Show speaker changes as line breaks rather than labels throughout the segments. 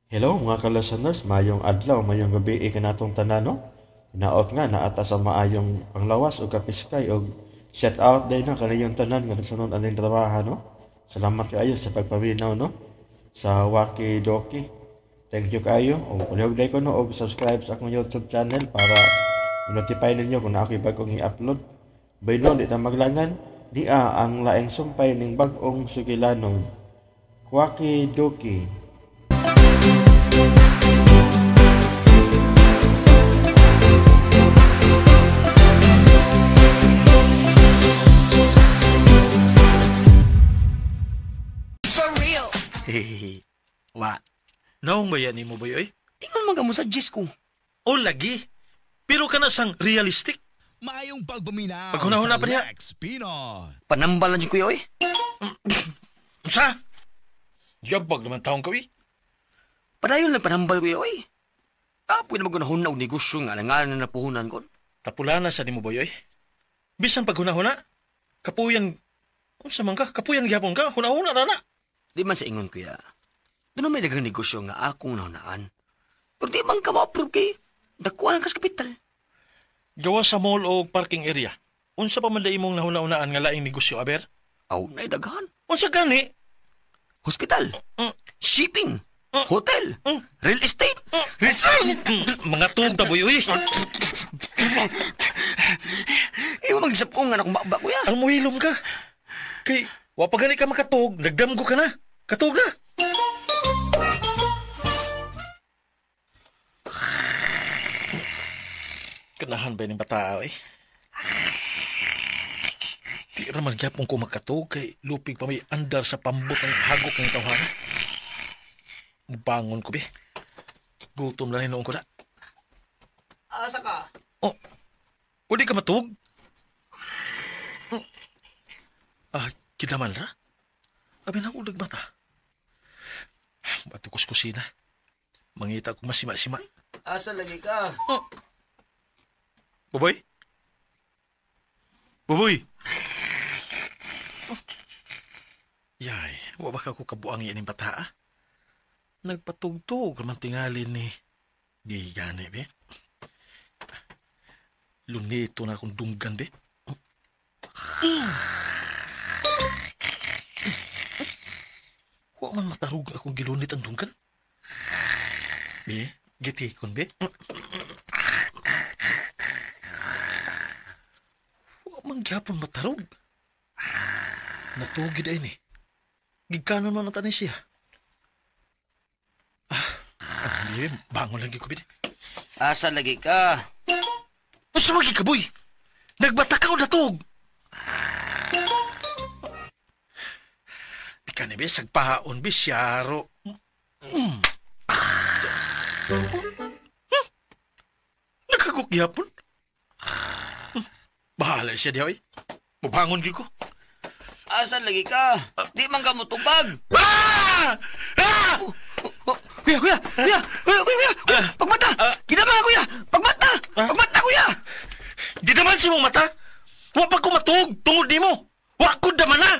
Hello mga ka-listeners, maayong adlaw, maayong gabi kanatong tanan, no? Hinaot nga naa ta sa maayong panglawas o kapiskay og shout out din na kaniyong tanan nga nagsunod aning trabaho, no? Salamat kaayo sa pagpaminaw, no? Sa Waki Doki. Thank you kaayo. Og palihog ko, no, og subscribe sa akong YouTube channel para notify ninyo kung naa ako'y bagong i-upload. Baylo, di ta maglangan, dia ang laing sumpay ning bag-ong sugilanon. Kwaki Doki.
For real.
Hehehe. Wa.
Naong ba yan mo, boy, oy?
Ingon man ka mo sa Diyos ko.
O lagi. Pero kana sang realistic.
Maayong pagpaminaw
Paghuna-huna
sa
pa niya.
Lex Pino.
Panambalan yung kuya, oy.
Unsa? Yabag naman taong ka, oy.
Padayon lang panambal kuya, oy. Kapoy na magunahon na og negosyo nga alangan na napuhunan ko.
Tapulana sa nimo, boy, oy. Bisan paghuna-huna, kapuyan, unsa man ka? Kapuyan gyapon ka? Huna-huna ra na.
Di man sa ingon, kuya. Doon may daghang negosyo nga akong nahunaan. Pero di man ka ma-approve kay dakuha lang kas kapital.
Gawa sa mall o parking area. Unsa pa man da imong nahuna-hunaan nga laing negosyo, aber?
Aw, na daghan.
Unsa gani?
Hospital. Shipping. Hotel. Real estate. Resort.
Mga tuog ta, boy, oy.
Imo magsapong nga na akong baba, kuya.
Ang muhilom ka. Kay, wa pa gani ka makatug, nagdamgo ka na. Katug na. Kanahan ba yung bata, eh? Di raman gyapon ko makatug kay lupig pa may andar sa pambot ang hagok ng tawhan. Bangon ko, be. Gutom na hinuon ko na.
Asa ka?
Oh, o di ka matug? Ah, kidaman ra? Abi na ako mata. Bato kus kusina. Mangita ko masima-sima.
Asa lagi ka?
Oh. Buboy? Buboy! Oh. Yay, wa ba ka ko kabuang ining bata, ah? Nagpatugtog man tingali ni di gani, be. Lunito na akong dunggan, be. Wa man matarug akong gilunit ang dunggan. Be, gitikon, be. Wa man gyapon matarug. Natugid ay ni. Gigkanon man ang tanin siya. Ah, di, bangon lagi ko, be.
Asa lagi ka?
Unsa man ka, boy? Nagbata ka o natug? Ika ni, be, sagpaon, be, siyaro. Nagkagok gyapon. Bahala siya diha, oy. Mubangon gyud ko.
Asa lagi ka? Di man ka mutubag.
Ah! Ah!
Oh, kuya, kuya, kuya, kuya, kuya, kuya, pagmata! Ginaman, kuya! Pagmata! Pagmata, kuya!
Di naman si mong mata! Wa pa ko matug tungod nimo! Wa ko daman na!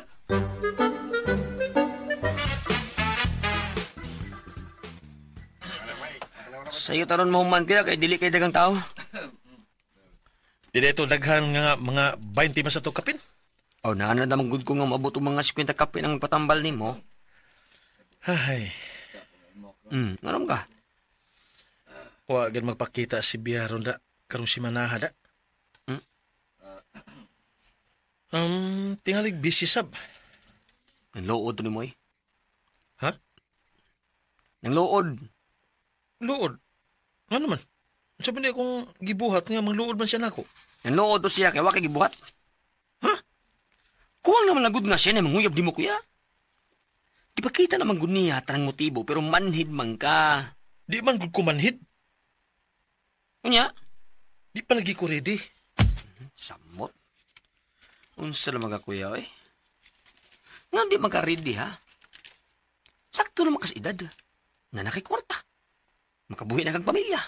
Sa'yo taron mahuman, kuya, kay dili kay dagang tao.
Di dito daghan nga mga 20 man sa to kapin.
Oh, naana na gud ko nga maabot og mga 50 kapin ang patambal nimo.
Ay.
Nganom ka?
Wa gid magpakita si Bia ron da karong si Manaha da. Tingalig busy sab.
Nang luod to nimo, eh.
Ha?
Nang luod.
Luod? Nga naman? Unsa ba niya akong gibuhat nga mangluod man siya nako?
Nang luod to siya kay wa kay gibuhat.
Ha?
Kuwang naman lagud nga siya na manguyab nimo, kuya. Gipakita naman gud niya tanang motibo pero manhid man ka.
Di man gud ko manhid.
Unya?
Di pa lagi ko ready.
Samot. Unsa lang mga kuya, eh? Nga di man ka ready, ha? Sakto naman kas edad. Nga nakikwarta. Makabuhi na kang pamilya.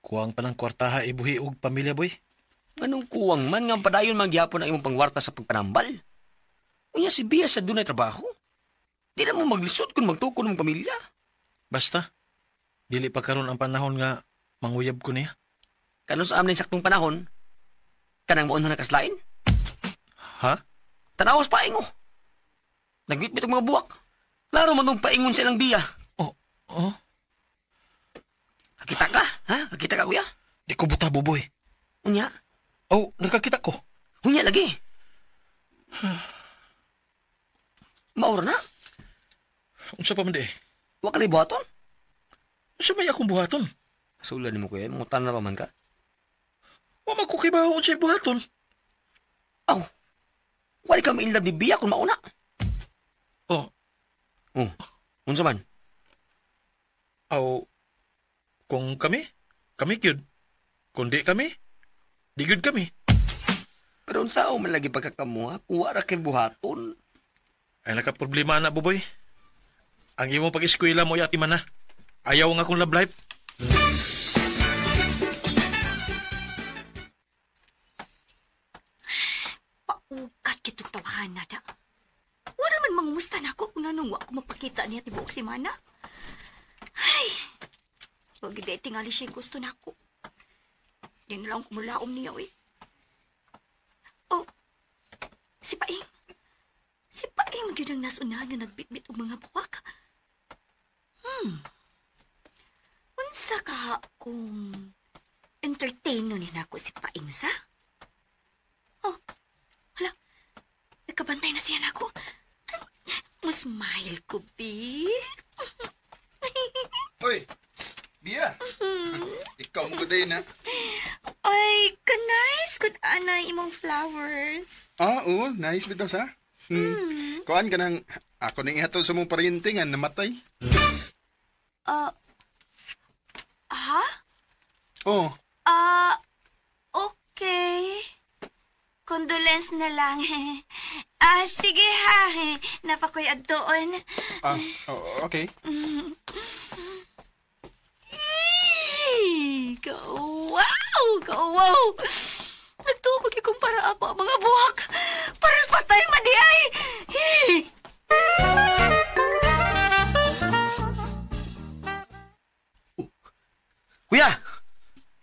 Kuwang pa ng kwartaha ibuhi og pamilya, boy.
Nganong kuwang man nga padayon man gyapon ang imong pangwarta sa pagpanambal. Unya si Bia sa dunay trabaho. Di na mo maglisod kung magtukon mong pamilya.
Basta, dili pa karon ang panahon nga manguyab ko niya.
Kano sa amin saktong panahon, kanang maunhan na kaslain?
Ha?
Tanawas paingo. Nagbitbit ang mga buwak. Laro man nung paingon sa ilang biya.
Oh, oh.
Kakita ka, ha? Kakita ka, kuya?
Di ko buta, Buboy.
Unya?
Oh, nakakita ko.
Unya lagi. Maura na.
Unsa pa man di eh?
Wa ka na buhaton?
Unsa may akong buhaton?
Sulan mo, kuya. Mangutan na pa man ka.
Wa man ko kibaw unsay buhaton.
Aw. Wala ka mainlove ni Bia kung mauna.
Oh.
Oh. Unsa man?
Aw, kung kami, kami gyud. Kung di kami, di gyud kami.
Pero unsa man lagi pagkakamuha kung wala kay buhaton?
Ay nakaproblema na, Buboy. Ang imong pag-eskwela mo yati man na. Ayaw nga akong love life.
Paukat kitong tawahan na da. Wala man mangumusta na ako kung anong wa ko mapakita niya tibuok si Mana. Ay, wag gid tingali siya gusto na ako. Di na lang kumulaom niya, uy. Oh, si Paing. Si Paing gyud ang nasunahan nga nagbitbit og mga buwak. Unsa ka kung entertain nun niya nako si Paing sa? Oh, hala, nagkabantay na siya nako. Musmile ko, bi.
Oy, Bia. Ikaw mo din, ha?
Ay, ka-nice good ana imong flowers.
Ah, oo, nice bitaw sa. Kuan ka nang, ako nang ihatod sa mong paryente nga namatay.
Ha?
Oh.
Ah, okay. Condolence na lang. Ah, sige ha. Napakoy adtoon.
Ah, oh, okay.
Wow! Wow! Nagtubag ikumpara ako ang mga buhak. Para patay madi ay!
Kuya!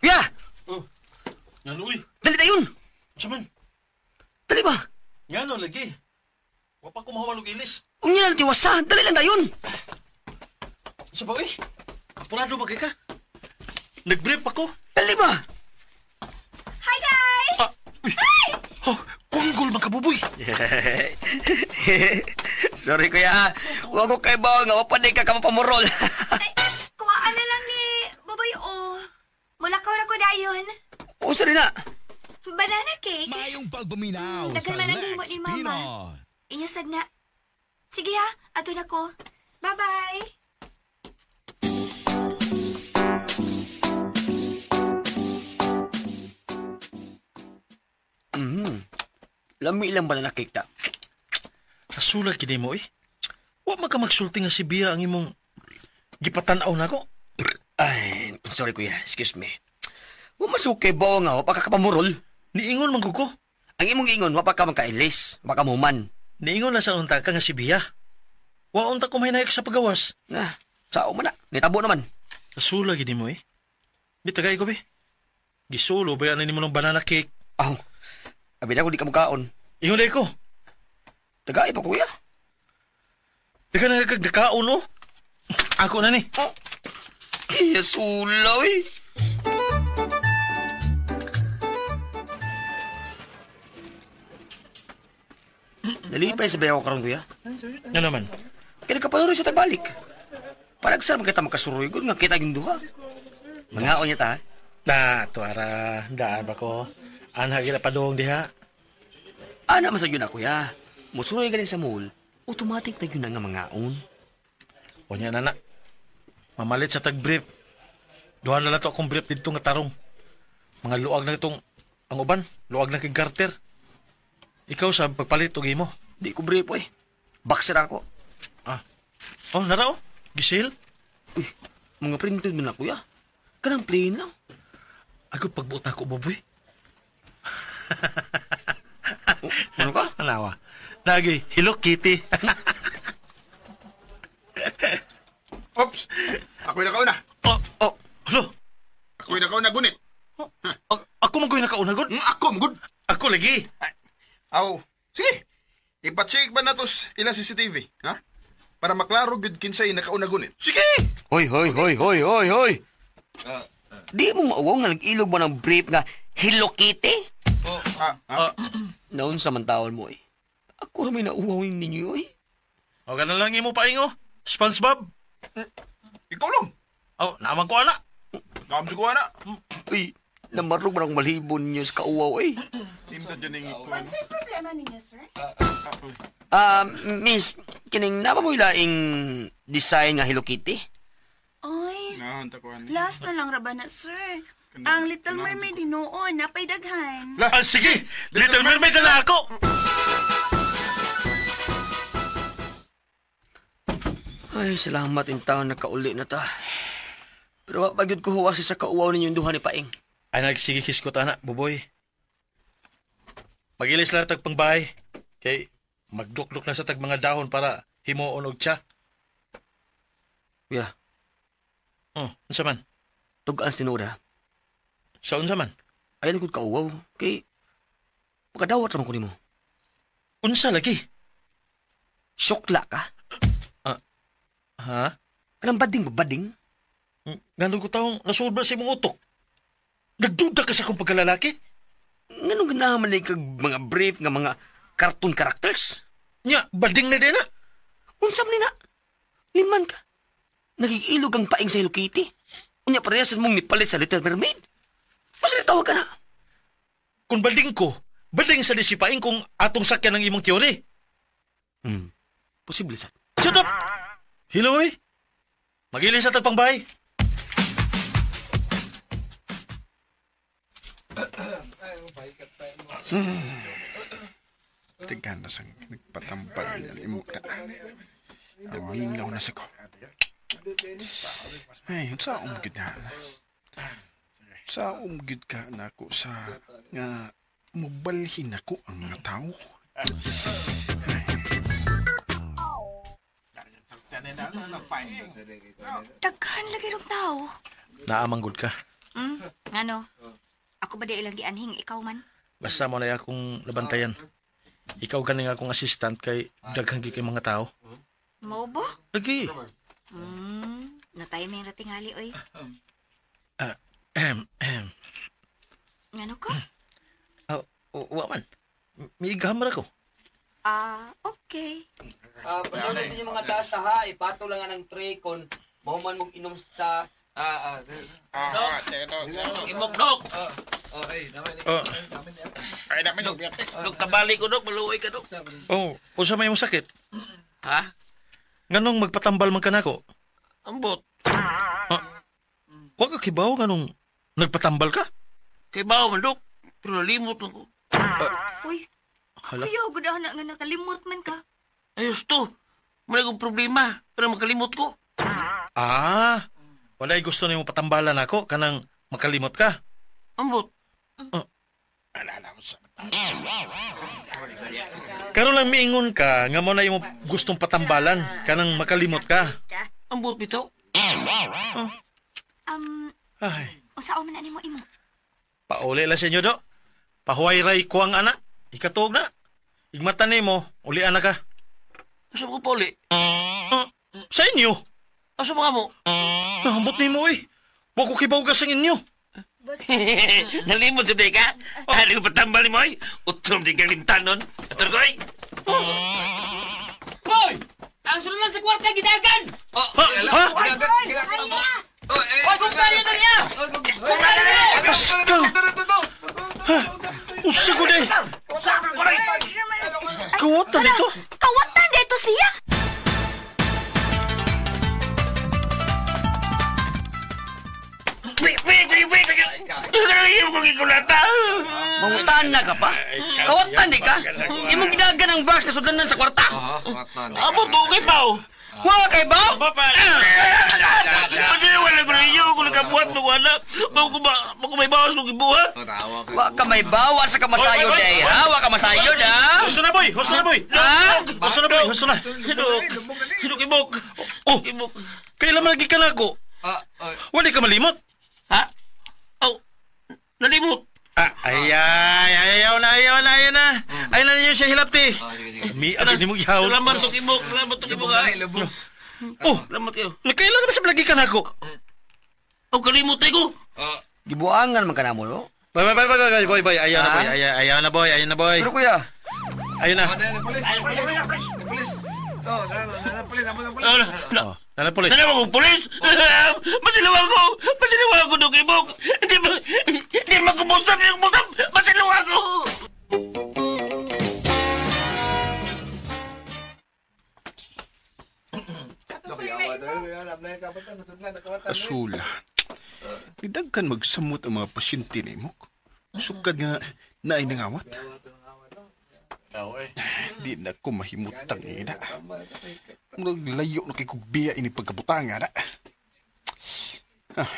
Kuya!
Oh, ngano uy?
Dali tayon!
Unsa man?
Dali ba?
Ngano lagi? Wa pa ko mahuman og ilis.
Unya na tiwasa, dali lang dayon.
Unsa ba uy? Apurado ba kay ka? Nag-brief ako.
Dali ba?
Hi guys!
Ah, uy. Oh, kunggol man ka, Buboy.
Sorry kuya, wa ko kay bawo nga wa pa di ka kamapamurol.
Ay, kuhaan na lang ni Buboy o. Mulakaw na ko dayon.
Usa rin na.
Banana cake.
Mayong pagpaminaw sa
Daghan man ang himo
Lex
ni Mama.
Pinoy.
Inyo sad na. Sige ha, ato na ko. Bye-bye.
Lami ilang banana cake ta.
Kasulat kini mo eh. Wa man ka magsulti nga si Bia ang imong gipatan-aw nako.
Ay, sorry kuya, excuse me. Wa masukay ba nga wa pa ka kapamurol?
Niingon man ko.
Ang imong ingon wa pa ka magkailis, wa ka muman.
Niingon na sa unta ka nga si Bia. Wa unta ko mahinayok sa pagawas.
Na, sao man na, nitabo naman.
Kasula gid mo eh. Di tagay ko be. Gisulo ba yan nimo ng banana cake?
Aw, abi na ko di ka mukaon.
Ingon na ko.
Tagay pa kuya.
Di ka na nagkakaon oh. Ako na ni.
Oh. Iya sulaw eh. Nalipay sa bayaw karon kuya.
Nga naman.
Kaya nagkapanuroy sa tagbalik. Paragsar man kita makasuroy gud nga kita yung duha. Mangaon niya ta.
Na, tuara, daan ba ko? Anha gila padong diha.
Ana man sa yun na kuya. Musuroy ganin sa mall, automatic na yun na nga mangaon.
O niya na na. Mamalit sa tag-brief. Duha na lang to akong brief dito nga tarong. Mga luag na itong, ang uban, luag na kay garter. Ikaw sa pagpalit og imo.
Di ko brief eh. Boxer ako.
Ah. Oh, nara oh. Gisil.
Uy, mga printed mo na kuya. Kanang plain lang.
Ako pagbuot na ako, Buboy.
Oh, ano ka?
Anawa. Lagi, Hello Kitty.
Oops! Ako'y nakauna.
Oh. Hala.
Ako'y nakauna, gunit.
Ako man ko'y nakauna, gud?
Ako, gud.
Ako lagi.
Aw, sige. Ipacheck ba na to ilang CCTV, ha? Para maklaro gud kinsay nakauna gunit.
Sige!
Hoy, hoy, hoy, hoy, hoy, hoy. Di mo mauwaw nga nag-ilog mo ng brief nga Hello Kitty? Naon sa man taon mo eh. Ako rin may nauwawin ninyo eh.
O, ganun lang imo paingo. SpongeBob.
Ikaw lang.
Oh, naman ko ana.
Naman ko ana.
Uy, namarog man ang malhibon ninyo sa kauwaw eh.
Unsay problema ninyo, sir?
Miss, kining napa mo ilaing design nga Hello Kitty?
Oy, last na lang ra ba na, sir? Ang Little Mermaid hinuon, napay daghan.
Ah, sige! Little Mermaid na lang ako!
Ay, salamat in taon nakauli na ta. Pero wa pa gyud ko huwasi sa kauwaw ninyong duha ni Paing.
Ay, nagsige kiskot, ana, buboy. Magilis lang tag pangbahay. Kay magdukduk na sa tag mga dahon para himuon og tsa.
Yeah.
Oh, unsa man?
Tugaan tinuod ha.
Sa unsa man?
Ay, lagod kauwaw. Kay makadawat raman ko nimo.
Unsa lagi?
Sokla ka?
Ha?
Kanang bading ba bading?
Ngano ko taong nasuod ba sa imong utok? Nagduda ka sa akong pagkalalaki?
Nganong ganahan man kag mga brief nga mga cartoon characters?
Nya, bading na din na.
Unsa man ni na? Liman ka. Nagigilog ang paing sa Hello Kitty. Unya parehas mong nipalit sa Little Mermaid. Mas tawag ka na.
Kung bading ko, bading sa disipaing kung atong sakyan ng imong teori.
Posible sad.
Shut up! Hello, eh. Magilis sa tagpang bahay.
Tignan na sa nagpatambal niya imo ka. Namingaw na sa ko. Ay, sa umgid na. Sa umgid ka na ako sa nga mubalhin ako ang mga tao.
Daghan lagi rong tao.
Naamanggod ka.
Ngano? Ako ba di ilang gianhing ikaw man?
Basta mo na akong nabantayan. Ikaw ganing akong assistant kay daghang kay mga tao.
Mao ba?
Lagi.
Natay may ratingali oy. Ngano ka?
Wa man. Miigam ra ko.
Ah, okay.
Paano sa inyo mga dasa ha? Ipato lang ang tray kon mahuman mong inom sa...
Imok, Dok. Dok, tabali ko, Dok. Maluoy ka, Dok.
Oh, unsa may imong sakit?
Ha?
Nganong magpatambal man ka nako?
Ambot.
Wa ka kibaw nganong nagpatambal ka?
Kibaw man, Dok. Pero nalimot lang ko.
Uy.
Hala.
Kuya, gud ana nga nakalimot man ka.
Ayos to. Wala kong problema. Pero makalimot ko.
Ah, walay gusto nimo patambalan ako kanang makalimot ka.
Ambot.
Karon lang miingon ka nga mo na imo gustong patambalan kanang makalimot ka.
Ambot bitaw.
Ay,
Unsa man ani mo imo?
Pauli lang sa inyo do. Pahuway ray kuang anak. Ikatuog na. Igmata nimo, ulian na ka.
Asa ko pauli?
Sa inyo?
Asa mga mo?
Ambot nimo eh. Wa ko kibaw ka sa inyo.
Nalimot sa ka? Ano ko patambal ni mo ay? Utrom din kang limtanon. Ator ko ay.
Hoy! Ang sunod sa kwarta gidagan!
Ha?
Hoy, kung kaya na niya! Kung kaya na niya!
Paskaw! Ha? Usa ko day! Kawatan ito!
Kawatan dito siya!
Mangutaan na ka pa? Kawatan di ka? Imong gidagan ang box kasudlanan sa kwarta?
Abot mo kay Pao!
Wa kay Pao?
Wala ko ninyo kung nakabuhat mo wala. Bako may bawas kong ibuhat.
Wa ka may bawas sa kamasayod eh, ha? Wa ka masayod, ha?
Husto na, boy! Husto na, boy!
Ha?
Husto na, boy! Husto na!
Hinok! Hinok, imok!
Oh! Kailan man lagi ka na ako? Wala ka malimot.
Ha? Aw, nalimot.
Ah, ay, ayaw na, ayaw na, ayaw na. Ayaw na ninyo siya hilapti. Mi, abi ni mo gihawon.
Salamat tong imok, salamat tong imok ha.
Oh,
Salamat kayo.
nakailan naman sa lagi ka na ako.
Aw, kalimot tayo ko.
Gibuangan man ka na mo, no?
Boy, boy, boy, boy, boy, boy, boy, ayaw na, boy, ayaw, ayaw na, boy, ayaw na, boy.
Pero kuya,
Ayaw na.
Oh,
Oh, nala pulis.
Dala mo kong pulis! Masilaw ako! Masilaw ako, Dok Ibok! Hindi ma... Hindi makumusap! Hindi makumusap! Masilaw ako!
Asula. Idagkan magsamot ang mga pasyente ni mo. Sukad nga naay nangawat. Di na ko mahimutang ina. Murag layo na kay kog biya ini pagkabutanga na. Ah.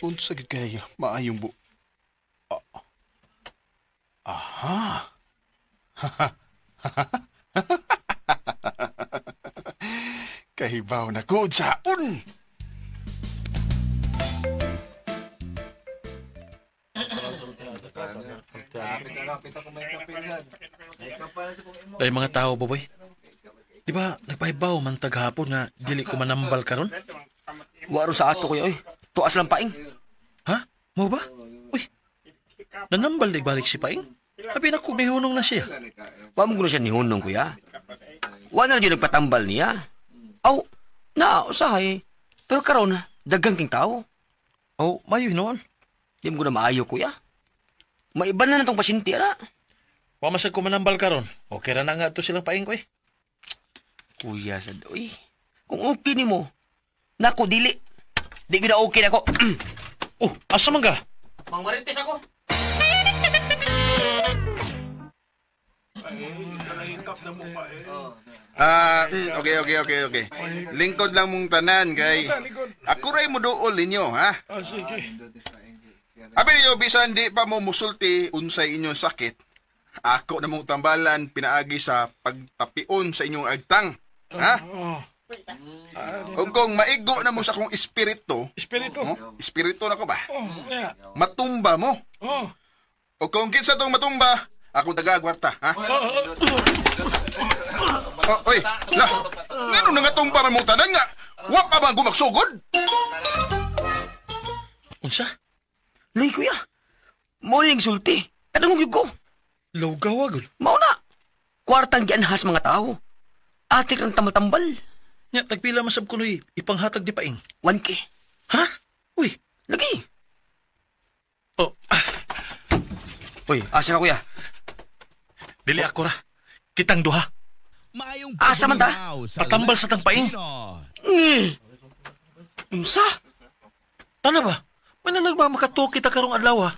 Unsa gyud kay maayong bu. Ah. Aha. Kahibaw na ko saon.
Ay, mga tao, boy. Di ba, nagpahibaw man taghapon nga dili ko manambal karon?
Waro sa ato, kuya, oy. Tuas lang paing.
Ha? Mo ba? Uy, nanambal di balik si Paing? Abi na ko, mihunong na siya.
Wa mo gulo siya nihunong, kuya. Wa na lang yun nagpatambal niya. Aw, na, usahay. Pero karon, daghang king tao.
Oh, mayo hinuon.
Di mo na maayo, kuya. Maiban na na tong pasyente, ara.
Wa masag ko manambal karon. Okay ra na nga to silang Paing ko eh.
Kuya, sad, uy. Kung okay ni mo, nako, dili. Di ko na okay na ko.
Oh, asa man ka?
Mang Marites ako.
Okay. Lingkod lang mong tanan kay ako ray mo duol ninyo, ha?
Sige.
Abi ninyo bisan di pa mo musulti unsay inyong sakit. Ako na mong tambalan pinaagi sa pagtapion sa inyong agtang. Ha? O kung maigo na mo sa akong espiritu,
Espiritu.
oh, espiritu na ko ba?
Oh, yeah.
Matumba mo.
Oh.
O kung kinsa tong matumba, akong taga-agwarta, ha? Oh, oy, la. Ngano na nga tumba man mong tanan nga? Wa pa ba gumagsugod?
Unsa?
Lay, kuya. Mo ning sulti. Kadungog yun ko.
Lawgawa gud.
Mao na. Kwartang gianhas mga tao. Atik ng tambal-tambal.
Nya tagpila man sab kunoy ipanghatag di Paing.
1K.
Ha? Uy.
Lagi.
Oh,
Uy, asa ka, kuya?
Dili ako ra. Kitang duha.
Maayong
Asa man ta?
Patambal sa tang Paing.
Unsa?
Tana ba? May na makatuki ta karong adlaw ha?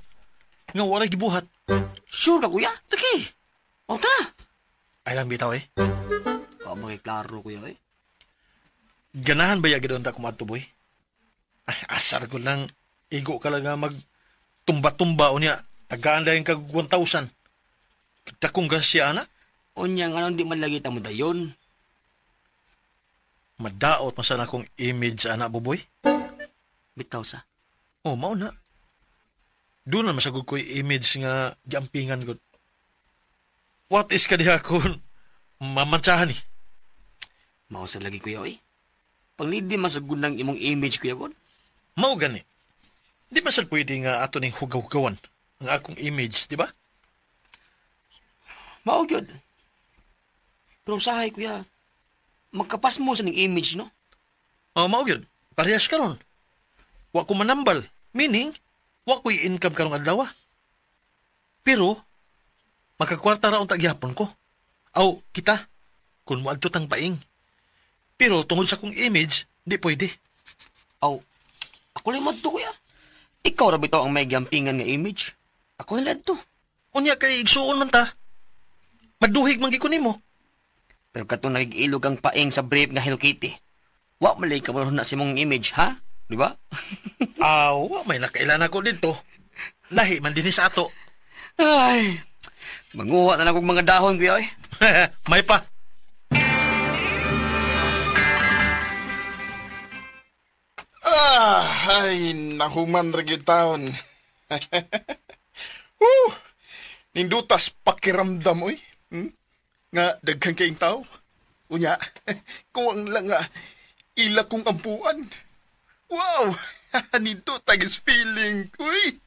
Nga walay gibuhat.
Sure ka, kuya?
Lagi.
O, tara.
Ay lang bitaw eh.
Wa makiklaro, kuya, eh.
Ganahan ba ya gid unta kumadto, boy? Ay, asar ko lang. Igo ka lang nga mag tumba-tumba o niya. Tagaan lang kag 1,000. Dakong grasya, ana.
Unya nga di man lagi ta mo dayon.
Madaot man sana akong image, ana, buboy.
Bitaw sa.
Oh, mao na. Doon na masagod ko yung image nga giampingan ko. What is ka diha kung mamantsahan eh?
Mao sa lagi, kuya, oy. Panglidi masagod ng imong image, kuya, kon.
Mao gani. Di ba sad pwede nga ato ning hugaw-hugawan ang akong image, di ba?
Mao gyud. Pero usahay, kuya, magkapas mo sa ning image, no?
Oh, mao gyud. Parehas karon. Wa ko manambal. Meaning, wa ko'y income karong adlaw. Pero, makakwarta ra unta gihapon ko. Aw, kita, kung moadto tang Paing. Pero tungod sa akong image, di pwede.
Aw, ako lang madto, kuya. Ikaw ra bitaw ang may giampingan nga image. Ako na to.
Unya kay igsuon man ta. Maduhig man gyud ko nimo.
Pero katong nagigilog ang Paing sa brief nga Hello Kitty. Wa malay ka mo na si mong image, ha? Di ba?
Aw, wa may nakailan ako dito. Lahi man dinhi sa ato.
Ay, manguha na lang kog mga dahon, kuya, oy.
May pa.
Ay, nahuman ra gyud taon. Nindutas pakiramdam oy. Nga daghan kayong tao. Unya, kuwang lang nga ila kong ampuan. Wow! Nindot ang feeling. Uy!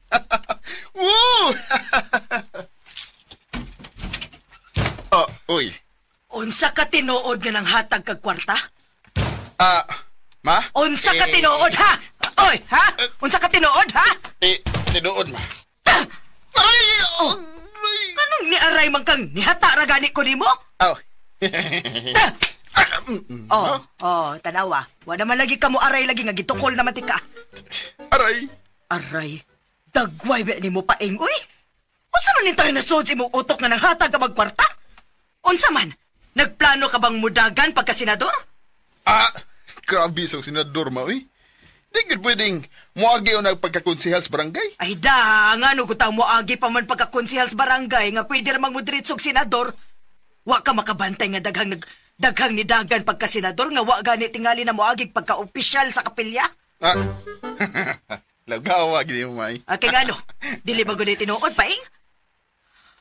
Woo! Oh, uy.
Unsa ka tinuod nga nang hatag kag kwarta?
Ma?
Unsa ka tinuod, ha? Oy, ha? Unsa ka tinuod, ha?
Tinuod, ma. Aray!
Oh. Kanong niaray man kang nihata ra gani ko nimo?
Oh.
Oh, tanawa. Wa naman lagi ka mo aray lagi nga gitukol naman tika.
Aray.
Aray. Dagway ba nimo paing, uy? Unsa man nintay nasud sa imong utok nga nanghatag ka magkwarta? Unsa man? Nagplano ka bang mudagan pagka senador?
Grabe sa senador ma, uy. Di gud pwedeng moagi o nagpagkakonsehal sa barangay.
Ay da, nga no gutang moagi pa man pagkakonsehal sa barangay nga pwede ramang modiretsog senador. Wa ka makabantay nga daghang nidagan pagka senador nga wa gani tingali na moagi pagka-opisyal sa kapilya.
Lagawa gid mo may.
Kay ngano, dili ba gud tinuod paing?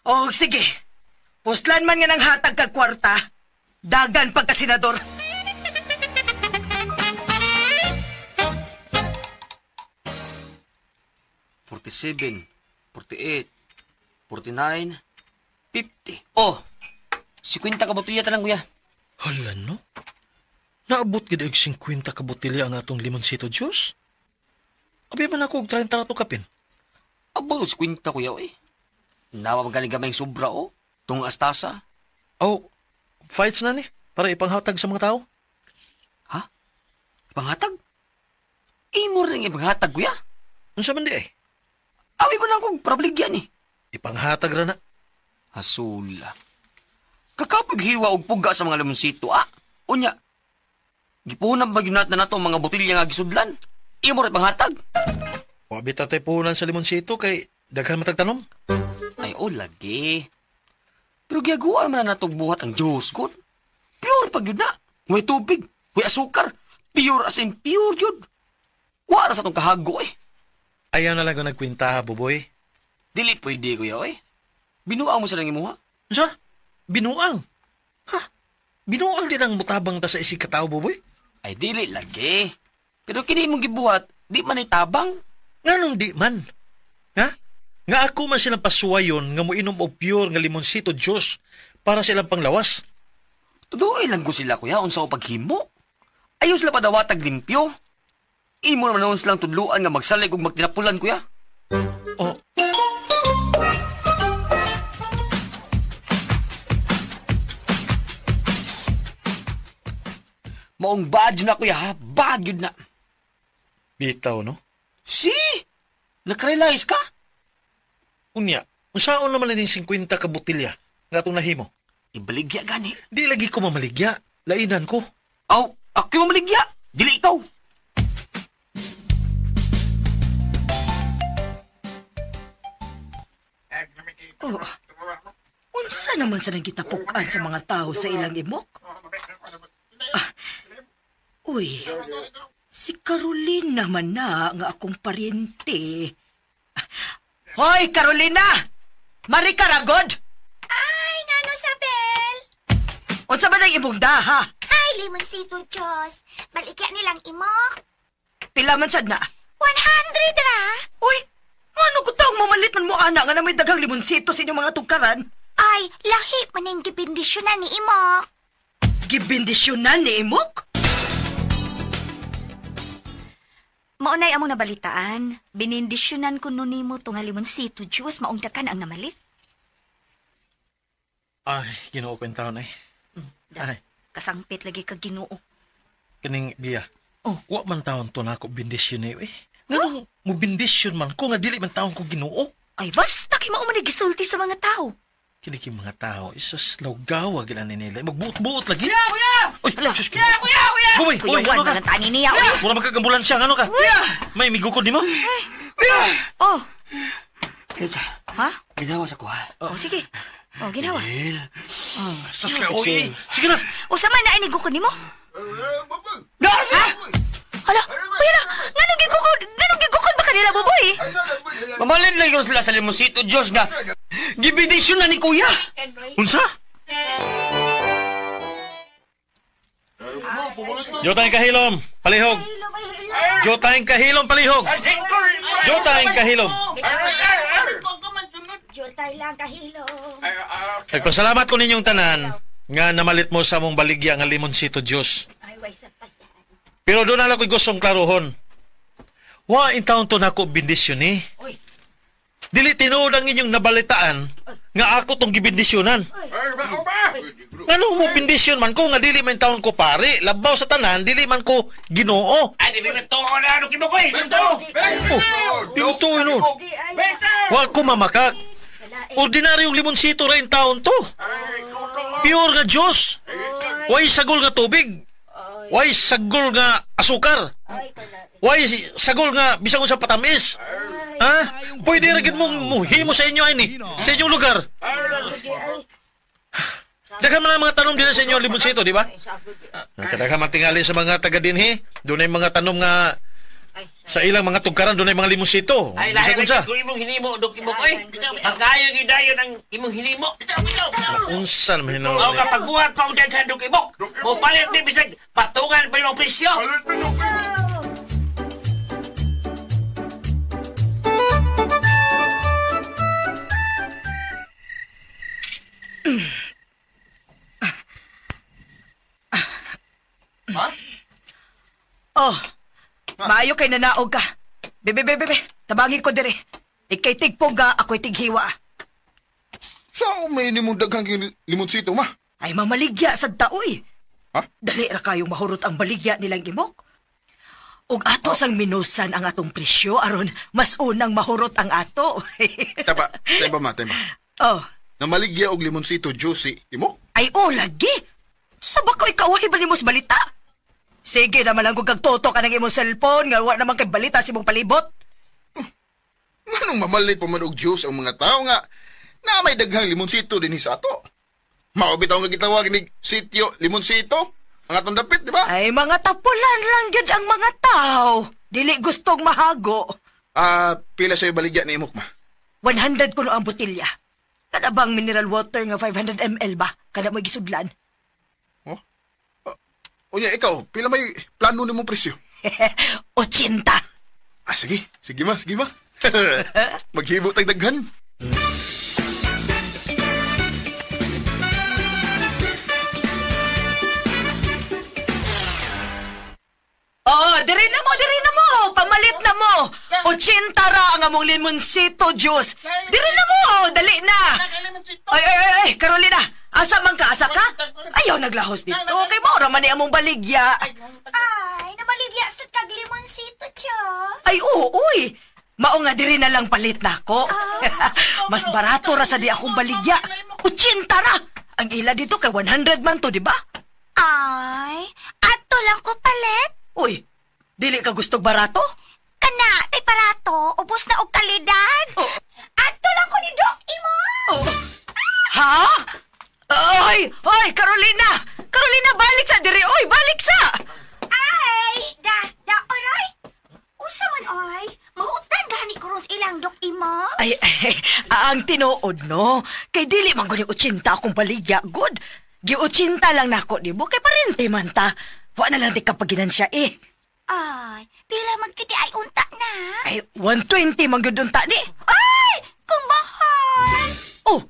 Oh, sige. Puslan man nga nang hatag kag kwarta, dagan pagka senador.
47, 48, 49, 50. Oh, 50 ka botelya talang, kuya.
Hala, no? Naabot gid og 50 ka botelya ang atong limoncito juice? Abi man ako og 30 na to kapin.
Abot 50, kuya, oy. Nawa man gani gamay sobra, oh. Tung astasa.
Oh, fights na ni para ipanghatag sa mga tao.
Ha? Ipanghatag? Imo rin ipanghatag, kuya.
Unsa man di ay?
Awi ba na akong probligyan eh.
Ipanghatag ra na.
Hasula. Kakapag hiwa og puga sa mga limonsito, ah. Unya, gipunan ba yun na nato ang mga botilya nga gisudlan? Imo rin panghatag.
Wabi tatay puhunan sa limonsito kay daghan matagtanom.
Ay, oh, lagi. Pero giyaguan man na natong buhat ang Diyos, God. Pure pag yun na. May tubig, may asukar. Pure as in pure yun. Wara sa itong kahago eh.
Ayaw na lang ko nagkwinta, Buboy.
Dili pwede, kuya, oy. Binuang mo sa lang imuha.
Sa? Binuang? Ha? Binuang din ang mutabang ta sa isig katao, Buboy?
Ay, dili lagi. Pero kini imong gibuhat, di man ay tabang.
Nganong di man? Ha? Nga ako man silang pasuwayon nga moinom og pure nga limonsito juice para sa ilang panglawas.
Tuduoy lang ko sila, kuya, unsa ko paghimo. Ayaw sila padawatag limpyo. Imo naman noon silang tudluan nga magsalig ug magtinapulan, kuya.
Oh.
Maong bad na, kuya, ha? Bad yun na.
Bitaw, no?
Si! Nakarealize ka?
Unya, unsaon naman na din 50 ka botelya nga atong nahimo?
Ibaligya gani.
Di lagi ko mamaligya. Lainan ko.
Aw, ako mamaligya. Dili ikaw.
Oh, unsa naman sa nagitapukan sa mga tao sa ilang imok? Ah, uy, si Carolina man na nga akong paryente. Hoy, Carolina! Mari Karagod!
Ay, ngano, Sabel?
Unsa man ang imong daha?
Ay, limonsito Diyos. Balikya nilang imok.
Pila man sad na?
100 ra.
Uy, ano ko taong mamalit man mo, ana, nga na may daghang limonsito sa inyong mga tugkaran?
Ay, lahi man ang gibindisyonan ni imok.
Gibindisyonan ni imok?
Maunay among nabalitaan. Binindisyonan ko nun nimo tunga limonsito juice, maong dakan ang namalit.
Ay, Ginoo ko yung taon ay. Ay.
Kasangpit lagi ka Ginoo.
Kining biya.
Oh.
Wa man taon to na ako bindisyon eh. Nganong mo bindisyon man ko nga dili man taon ko Ginoo.
Ay, basta kay mao man gisulti sa mga tao.
Kini kay mga tao, isos lawgawa gila ni nila. Magbuot-buot lagi.
Kuya, kuya!
Uy, Diyos ko.
Kuya, kuya, kuya!
Buboy,
Kuya
uy,
Juan,
ano ka?
mga tani niya. Uy.
Mura magkagambulansya, ano ka?
Kuya!
May migukod ni mo?
Kuya!
Oh,
Kaya siya,
ha?
ginawa sa kuha.
Oh, sige. Oh, ginawa.
El.
Oh.
Sus ka, uy. Sige na.
Usa man na ay nigukod nimo?
Nasa!
Hala, kuya na, nganong gigukod?
Buboy?
Mamalit lang yun sila sa limosito, Diyos nga. Gibidisyon na ni Kuya.
Unsa? Jotay kahilom, palihog. Jotay kahilom, palihog. Jotay kahilom.
Jotay lang kahilom.
Nagpasalamat ko ninyong tanan nga namalit mo sa mong baligya nga limonsito Diyos. Pero doon na lang ko'y gustong klarohon. Wa in taon to nako bindisyon eh. Dili tinuod ang inyong nabalitaan nga ako tong gibindisyonan. Ngano mo bindisyon man ko nga dili man taon ko pare, labaw sa tanan dili man ko Ginoo.
Ay, di ba ito na ano kibukoy?
Ito nun. Wa ko mamakak. Ordinaryong limonsito ra in taon to. Pure nga Diyos. Way sagol nga tubig. Way sagol nga asukar. Way sagol nga bisag unsa patamis. Ha? Pwede ra gid mong muhimo sa inyo ani, sa inyong lugar. Daghan man ang mga tanom din sa inyo limonsito, di ba? Kadaghan man tingali sa mga taga dinhi, dunay mga tanom nga sa ilang mga tugkaran dunay mga limonsito.
Ay, lahi lang ko imong hinimo, dok kibukoy. Pagkayo gyud dayon ang imong hinimo.
Unsa man hinuon?
Mao ka pagbuhat pa og daghan dok ibok. Mo palit ni bisag patungan pa imong presyo.
Ha?
Oh, maayo kay nanaog ka. Bebe, bebe, bebe, tabangi ko dire. Ikay tigpoga, ako'y tighiwa.
Sa may nimong daghang limonsito, ma?
Ay, mamaligya sa taoy.
Ha?
Dali ra kayong mahurot ang baligya nilang imok. Ug ato sang minusan ang atong presyo aron mas unang mahurot ang ato.
Taba, taba ma, taba.
Oh.
Namaligya og limonsito juicy, imok?
Ay, oh, lagi. Sa bako ikaw ay ba nimo sa balita? Sige naman lang kung kagtoto ka ng imong cellphone nga wa naman kay balita sa imong palibot.
Anong mamalit pa man og juice ang mga tao nga na may daghang limonsito dinhi sa ato? Mao bitaw nga gitawag ni sitio limonsito ang atong dapit, di ba?
Ay, mga tapulan lang gyud ang mga tao. Dili gustong mahago.
Pila sa'yo baligya ni imok ma?
100 kuno ang botelya. Kada bang mineral water nga 500 ml ba? Kada mo gisudlan.
Oh? Unya, ikaw, pila may plano nimo presyo?
80.
Ah, sige. Sige ma, sige ma. Maghibo tag daghan.
Oh, diri na mo. Pamalit na mo. 80 ra ang among limonsito juice. Diri na mo, dali na. Ay, ay, ay, ay, Carolina, asa man ka, asa ka? Ayaw naglahos dito. Kay mo ra man ni among baligya.
Ay, nabaligya sa kag limonsito, tiyo.
Ay, oo, uy. Mao nga diri na lang palit nako. Mas barato ra sa di akong baligya. 80 ra. Ang ila dito kay 100 man to, di ba?
Ay, ato lang ko palit.
Uy, dili ka gustog barato?
Kana, tay barato, ubos na og kalidad.
Oh.
Ato lang ko ni Doc imo.
Oh. Ha? Oy, oy, Carolina! Carolina, balik sa diri. Oy, balik sa.
Ay, da oray. Usa man oy, mahutan gani ko ros ilang Doc imo.
Ay, ay, ang tinuod no. Kay dili man guni 80 akong baligya, good. Gi 80 lang nako nimo kay parente man ta. Wa na lang di ka paginansya eh.
Ay, pila magkiti ay unta na.
Ay, 120 man gyud unta ni.
Ay, kung mahal.
Oh,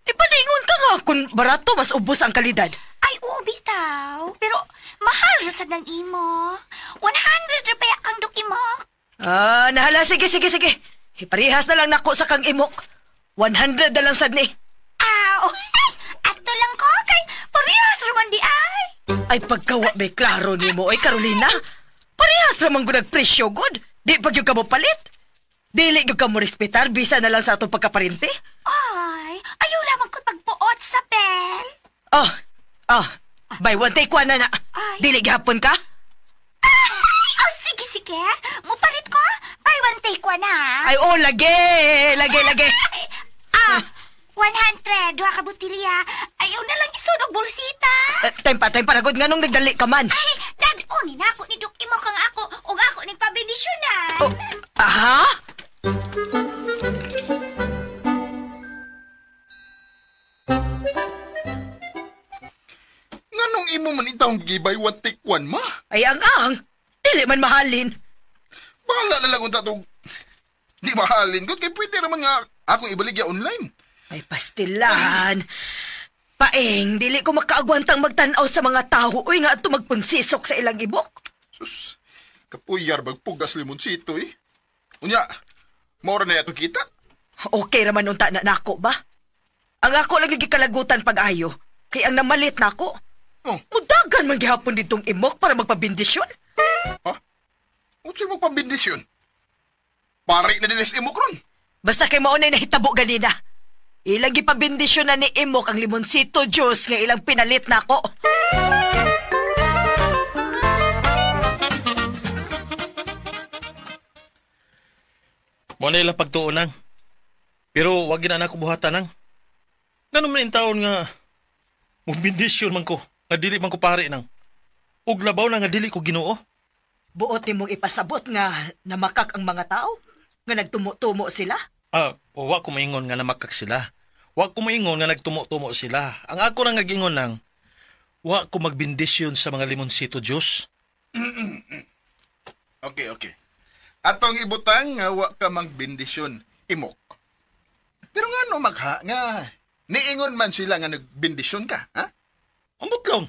di ba naingon ka nga kung barato mas ubos ang kalidad?
Ay, oo, bitaw. Pero mahal ra sad ng imo. 100 ra pa ang Dok imok.
Ah, nahala, sige, sige, sige. Iparehas na lang nako sa kang imok. 100 na lang sad ni.
Aw, ato lang ko kay parehas ra man di ay.
Ay, pagkawa may klaro nimo ay Carolina. Parehas ra man gud ang presyo gud. Di pa gyud ka mo palit. Dili gyud ka mo respetar bisa na lang sa atong pagkaparente.
Ay, ayaw lamang ko pagpuot sa bel.
Oh, oh, buy one take one na na.
Ay.
Dili gihapon ka?
Ay, oh, sige, sige. Mupalit ko. Buy one take one na.
Ay, oh, lagi, lagi, lagi.
Ay, ah, 100, duha ka botilya. Ayaw na lang isod og bulsita.
Time pa, ragod nga nung nagdali ka man.
Ay, dad-o ni nako ni Dok Imok ang ako ug ako ning pabendisyonan.
Oh, aha?
Gibay one take one, ma.
Ay, ang-ang. Dili man mahalin.
Bahala na lang unta tong di mahalin. Good, kay pwede naman nga akong ibaligya online.
Ay, pastilan. Paeng, dili ko makaagwantang magtan-aw sa mga tao. Uy, nga ato magpunsisok sa ilang ibok.
Sus, kapuyar magpugas limonsito eh. Unya, maura na yato kita.
Okay raman unta na nako ba? Ang ako lang gikalagutan pag-ayo. Kay ang namalit nako.
Oh.
Mudagan man gihapon ditong imok para magpabindisyon.
Ha? Unsay mo pabindisyon? Pare na dinis imok ron.
Basta kay maunay nahitabo ganina. Ilang gipabindisyon na ni Imok ang limonsito juice nga ilang pinalit nako.
Mo na ilang pagtuon nang. Pero wag gina na ako buhatan nang. Ganun man taon nga mubindisyon man ko nga dili man ko pare nang. Ug labaw na nga dili ko Ginoo.
Buot nimong ipasabot nga namakak ang mga tao? Nga nagtumo-tumo sila?
Wa ko maingon nga namakak sila. Wa ko maingon nga nagtumo-tumo sila. Ang ako lang nag-ingon nang wa ko magbindisyon sa mga limonsito juice.
Okay, okay. Atong ibutang nga wa ka magbindisyon, imok. Pero nga no magha nga niingon man sila nga nagbindisyon ka, ha?
Ambot lang.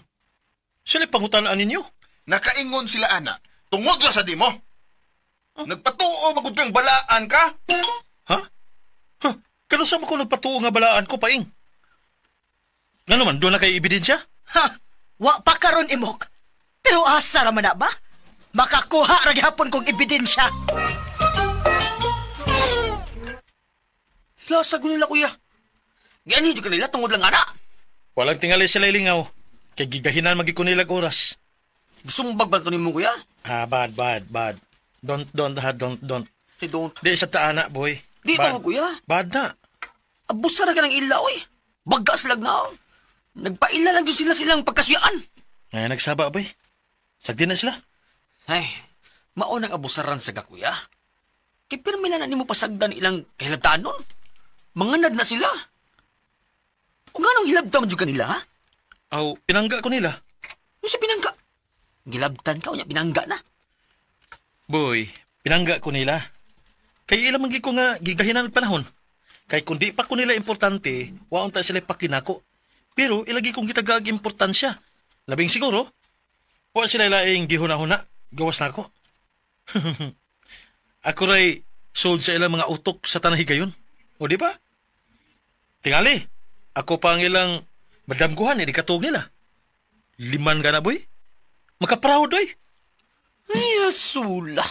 Sila pangutanaan ninyo.
Nakaingon sila ana tungod ra sa dimo. Huh? Nagpatuo magud kang balaan ka.
Ha? Huh? Kano sa mo ko nagpatuo nga balaan ko paing? Ngano man doon na kay ebidensya?
Ha? Wa pa karon imok. Pero asa ra man na ba? Makakuha ra gihapon kong ebidensya.
Lasa ko nila, kuya. Gani jud kanila tungod lang ana.
Walang tingali sila ilingaw. Kay gigahinan magi ko nilag oras.
Gisumbag ba to nimo, kuya?
Ah, bad. Don't.
Say don't.
Di sa taana, boy.
Di ba mo, kuya?
Bad na.
Abusa ra ka ng ila, oy. Baga silag na. Nagpaila lang jud sila silang pagkasuyaan.
Ay, nagsaba, boy. Sagdi na sila.
Ay, mao nang abusaran sa kuya. Kay pirmi na nimo pasagdan ilang kahilabtanon. Manganad na sila. O nga nung hilabtan mo kanila, ha?
Aw, pinangga ko nila.
Yung sa pinangga? Gilabtan ka o niya, pinangga na.
Boy, pinangga ko nila. Kay ilang mangi ko nga gigahinan ang panahon. Kay kung di pa ko nila importante, waon ta sila pakinako. Pero ilagi kong gitagaag importansya. Labing siguro, wa sila laing gihuna-huna. Gawas na ako. Ako ray sold sa ilang mga utok sa tanang higayon. O di ba? Tingali, ako pa ang ilang madamguhan, hindi katuog nila. Liman ka na, boy. Makaproud, oy.
Ay, asula.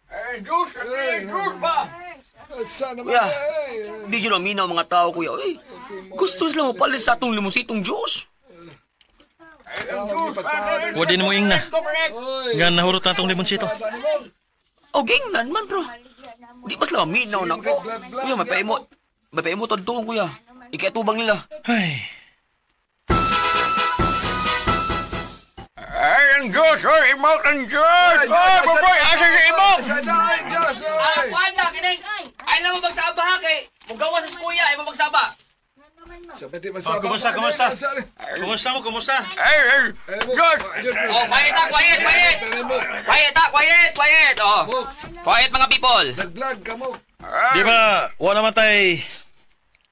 Ay, Diyos! Ay, Diyos ba?
Kuya, di dyan aminaw mga tao, kuya. Uy, gusto sila mapalit sa atong limonsitong Diyos.
Wa din mo ingna. Nga nahurot na atong limonsito.
O, gingnan man, bro. Di ba sila maminaw na ko? Kuya, may paimot. May paimot doon, kuya. Ikaitubang nila.
Ay.
Ay, ang Diyos! Oy, imok ang Diyos! Oy, baboy! Asa si imok?
Kuhan na, kining! Ay lang mo magsaba, ha, kay mugawa sa kuya, ay mo magsaba.
Oh, kumusta, kumusta? Kumusta mo, kumusta?
Ay, ay, Diyos!
Oh, quiet ha, quiet, quiet! Quiet ha, quiet, quiet! Oh, quiet mga people!
Nag-vlog ka mo.
Di ba, wala naman tay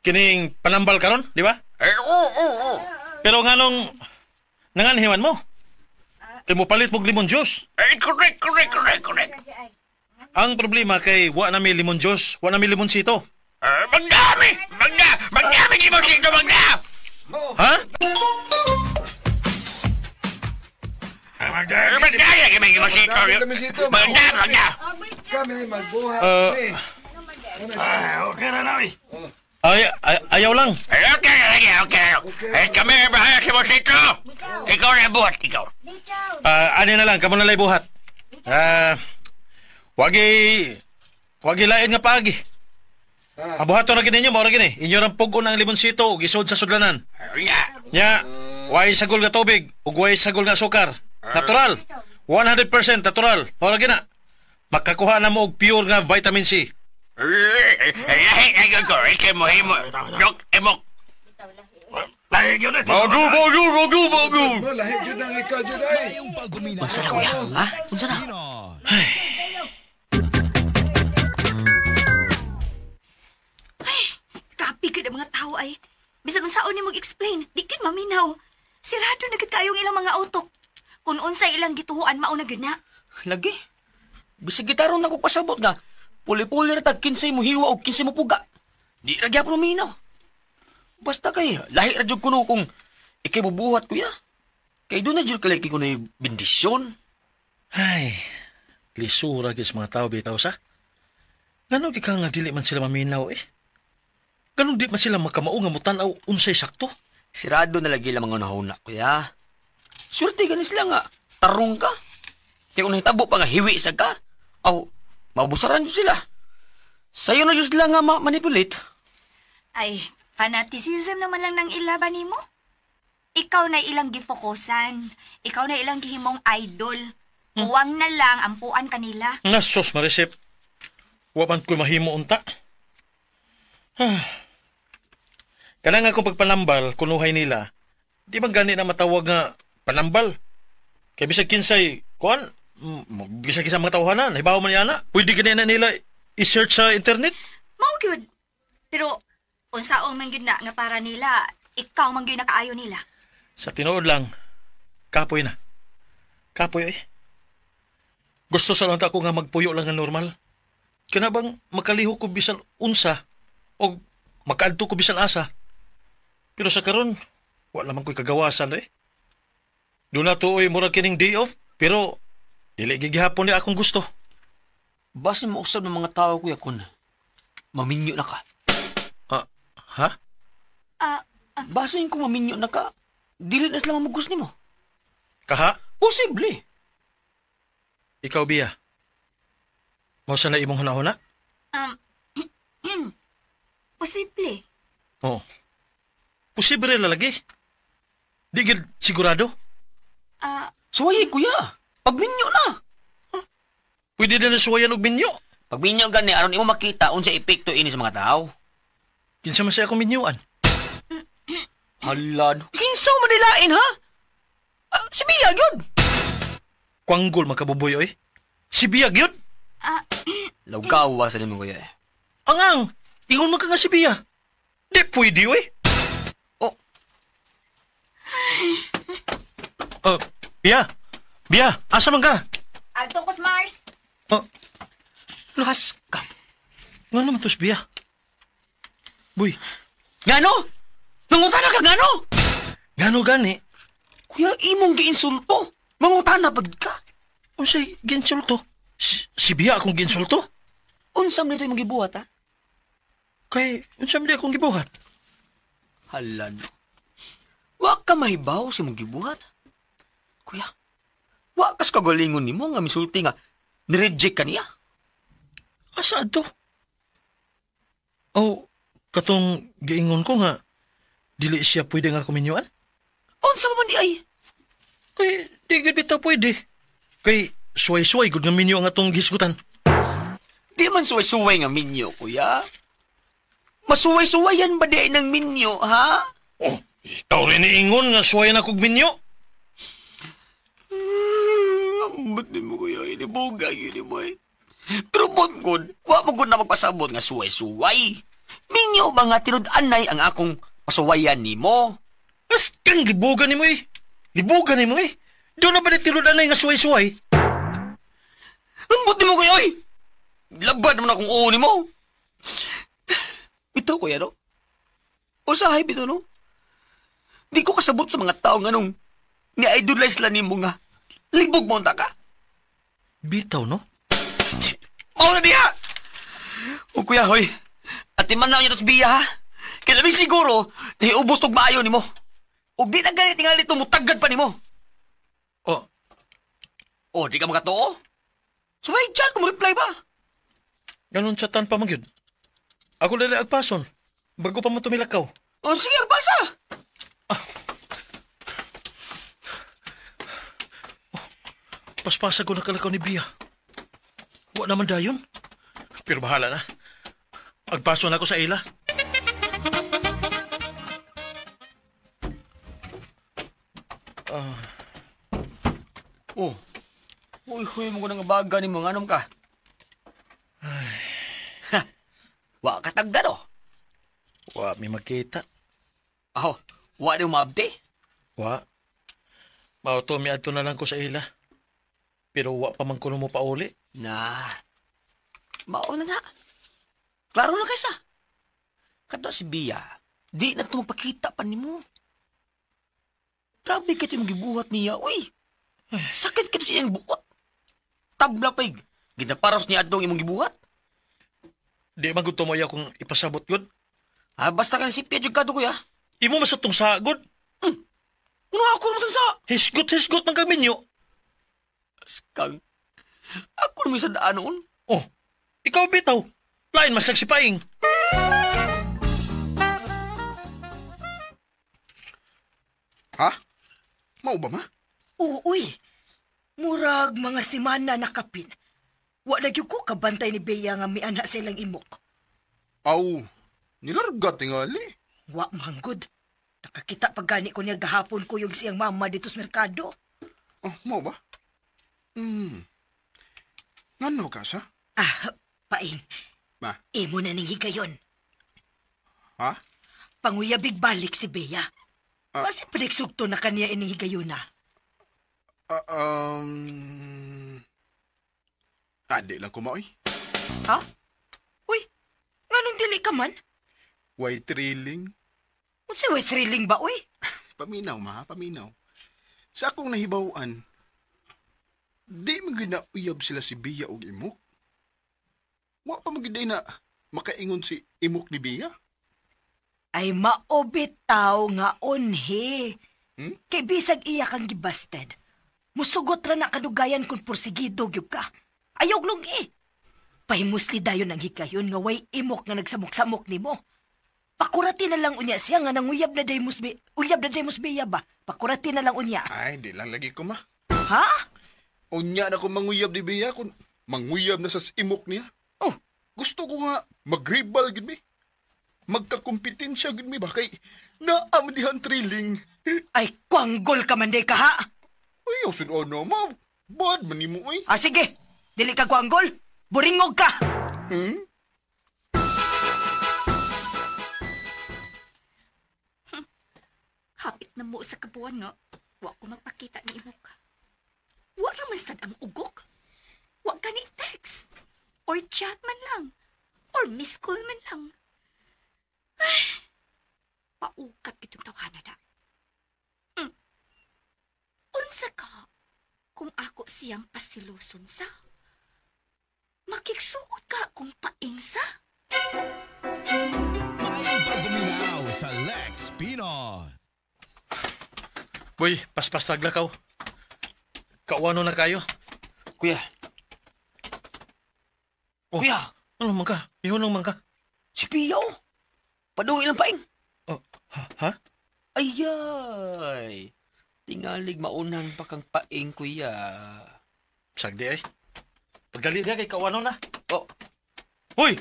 kining panambal karon, di ba?
Ay, oo, oo, oo.
Pero nganong nanganhiman mo? Kay mo palit mog limon juice.
Ay, correct, correct, correct, correct.
Ang problema kay wa na may limon juice, wa na may limonsito.
Magdami! Magda! Magdami limonsito, magda!
Ha?
Magda! Magda! Magda! Magda!
Kami magbuhat.
Okay na namin.
Ay, ayaw lang.
Okay, okay, okay. Eh, kami bahala si Mosito. Ikaw na buhat, ikaw.
Ano na lang, kamo na lang buhat. Wagi lain nga paagi. Ang buhaton na gini ninyo, maura gini. Inyo rang pugon ang limonsito, ug isod sa sudlanan. Nya, way sagol nga tubig, ug way sagol nga sukar. Natural. 100% natural. Maura gina. Makakuha na mo og pure nga vitamin C.
Lahi na ko, ikay mo himo. Dok, emok. Bago, bago, bago, bago.
Lahi jud ang ikaw jud ay.
Unsa na kuya? Ha? Unsa na?
Ay, grabe gud ang mga tao ay. Bisan unsaon ni mag-explain, di gid maminaw. Sirado na gid kayong ilang mga utok. Kung unsay ilang gituhuan mao na gyud na.
Lagi. Bisag gitaron na ko pasabot nga. Puli-puli ra tag kinsay mo hiwa og kinsay mo puga. Di ra gyapon maminaw. Basta kay lahi ra jud kuno kung ikay bubuhat kuya. Kay doon na jud kalaki kuno yung bendisyon.
Ay, lisura gyud sa mga tao bitaw sa. Ngano gyud ka nga dili man sila maminaw eh. Ganun di man sila makamao nga mutan-aw unsay sakto.
Sirado na lagi lang mga nahuna kuya. Swerte gani sila nga tarong ka. Kaya kung nahitabo pa nga hiwi sa ka, aw mabusaran jud sila. Sayo na jud sila nga ma-manipulate.
Ay, fanaticism naman lang ng ilaban nimo. Ikaw na ilang gifokusan. Ikaw na ilang gihimong idol. Kuwang na lang ampuan kanila.
Nasos marisip. Wa man ko'y mahimo unta. Kanang akong pagpanambal, kunuhay nila, di man gani na matawag nga panambal. Kaya bisag kinsay, kuan, bisag kinsay mga tawhanan, hibaw man yana, pwede gani na nila i-search sa internet.
Mao gyud. Pero unsaon man gyud na nga para nila, ikaw man gyud nakaayo nila.
Sa tinuod lang, kapoy na. Kapoy eh. Gusto sa lang ako nga magpuyo lang nga normal. Kana bang makalihok ko bisan unsa o makaadto ko bisan asa. Pero sa karon, wala man ko'y kagawasan eh. Doon na to oy murag kining day off, pero dili gigihapon ni akong gusto.
Basin mo usab ng mga tao kuya kun maminyo na ka.
Ha?
Basin kung maminyo na ka, dili na sila mamugos nimo.
Kaha?
Posible.
Ikaw, Bia. Mao sa na imong hunahuna?
Posible.
Oo. Posible lalagi. Di gid sigurado.
Suwayi, kuya. Pagminyo na.
Huh? Pwede na suwayan og minyo.
Pagminyo gani aron imo makita unsa epekto ini sa mga tao.
Kinsa man siya akong minyuan?
Hala, kinsa man nilain ha? Si Bia gyud.
Kwanggol makabuboy oy. Si Bia gyud.
Lawgawa sa nimo kuya.
Angang, ingon man ka nga si Bia. Di pwede oy.
Oh.
Bia. Bia, asa man ka?
Adto ko sa Mars.
Oh.
Lahas ka.
Ngano man tos Bia? Buy.
Ngano? Mangutana ka ngano?
Ngano gani?
Kuya, imong giinsulto. Mangutana pag ka.
Unsay giinsulto? Si Bia akong giinsulto?
Unsa man ito imong gibuhat, ha?
Kay, unsa man akong gibuhat?
Hala, no. Wa ka mahibaw sa imong gibuhat. Kuya, wa kas kagalingon nimo nga misulti nga nireject ka niya.
Asa adto? Oh, katong giingon ko nga dili siya pwede nga kuminyuan?
Unsa man di ay?
Kay di gid bitaw pwede. Kay suway-suway gud nga minyo ang atong gisgutan.
Di man suway-suway nga minyo, kuya. Masuway-suwayan ba di ay ng minyo, ha?
Oh, itaw rin iingon nga suwayan akong minyo.
Ambot ni mo, kuya. Inibuga, yun mo eh. Pero bot gud, wa mo gud na magpasabot nga suway-suway. Minyo ba nga tinud-anay ang akong pasuwayan nimo?
Mas kang libugan nimo eh. Libugan nimo eh. Doon na ba ni tinud-anay nga suway-suway?
Ambot nimo kuya, oy! Labad naman akong oo nimo. Bitaw, kuya, no? Usahay bitaw, no? Di ko kasabot sa mga tao nga nung ni-idolize sila nimo nga libog mo unta ka.
Bitaw, no?
Mao na diha! O kuya, hoy. At iman na niya ito sa biya, ha? Kaya labing siguro, nahiubos tog maayo nimo. O di na ganit nga dito, mutagad pa nimo.
Oh.
O, di ka makatoo? Sumay chat kung reply ba?
Ganon chatan pa magyud. Ako lali agpason. Bago pa mo tumilakaw.
O, sige, agpasa!
Ah. Oh, paspasa ko nakalakaw ni Bia. Wa naman dayon. Pero bahala na. Agpaso na ako sa ila.
Oh. Uy, huy mo ko nang baga ni mga anom ka. Ay. Ha. Wa ka tagda do.
Wa mi magkita.
Aw, wa ni maabdi.
Wa. Mao to miadto na lang ko sa ila. Pero wa pa man kuno mo pauli.
Na. Mao na na. Klaro na kaysa. Kadto si Bia, di na to magpakita pa nimo. Grabe kay imong gibuhat niya, uy. Sakit kito sa iyang buot. Tabla pig. Ginaparos niya adtong imong gibuhat.
Di man gud tumoy akong ipasabot gud.
Ah, basta ka si Pia jud kadto kuya.
Imo man sa tong sagod.
Ano ako naman sa?
Hisgot-hisgot man kag minyo.
Askang. Ako naman sa daan noon.
Oh, ikaw bitaw. Lain mas nagsipaing.
Ha? Mao ba ma?
Oo, uy. Murag mga simana nakapin. Wa na gyud ko kabantay ni Bea nga miana sa ilang imok.
Aw, nilarga tingali.
Wa manggod. Nakakita pa gani ko niya gahapon ko yung siyang mama dito sa merkado.
Oh, mao ba? Ngano ka sa?
Ah, paing.
Ma?
Imo na ning higayon.
Ha?
Panguyabig balik si Bea.
Ah.
Basi paliksugto na kaniya ining higayon na.
Di lang kumaoy.
Ha? Uy, nganong dili ka man?
Way thrilling.
Unsa way thrilling ba, uy?
Paminaw, ma, paminaw. Sa akong nahibaw-an, di man gyud na uyab sila si Bea og Imok. Wa pa man gyud na makaingon si Imok ni Bea.
Ay maobitaw nga unhi.
Hmm?
Kay bisag iya kang gibasted. Musugot ra na kadugayan kung porsigido gyud ka. Ayaw lungi. Pahimusli dayon ang higayon nga way imok nga nagsamok-samok nimo. Pakurati na lang unya siya nga nanguyab na day uyab na day Bea ba? Pakurati na lang unya.
Ay, di lang lagi ko ma.
Ha?
Unya na ko manguyab ni Bea kung manguyab na sa imok niya.
Oh.
Gusto ko nga magribal gid mi. Magkakompetensya gid mi ba kay naa man dihan thrilling.
Ay, kwanggol ka man day ka ha.
Ay, sud ano ma. Bad man nimo oy.
Ah, sige. Dili ka kwanggol. Buringog ka.
Hmm?
Hapit na mo sa kabuan nga. Wa ko magpakita ni imok. Wa ra man sad ang ugok. Wa gani text. Or chat man lang. Or miss call man lang. Ay, paukat kitong tawhana da. Unsa ka kung ako siyang pasiloson sa? Makiksuot ka kung paing sa?
Maayong pagduminaw sa Lex Pino.
Boy, paspas taglakaw. Kauano na kayo?
Kuya.
Oh,
Kuya.
Ano man ka? Ihunong man ka.
Si Pia, oh. Padungin lang paing.
Oh, ha?
Ayay. Tingalig maunan pa kang paing, kuya.
Sagdi ay. Pagdali niya kay kauano na.
Oh.
Hoy!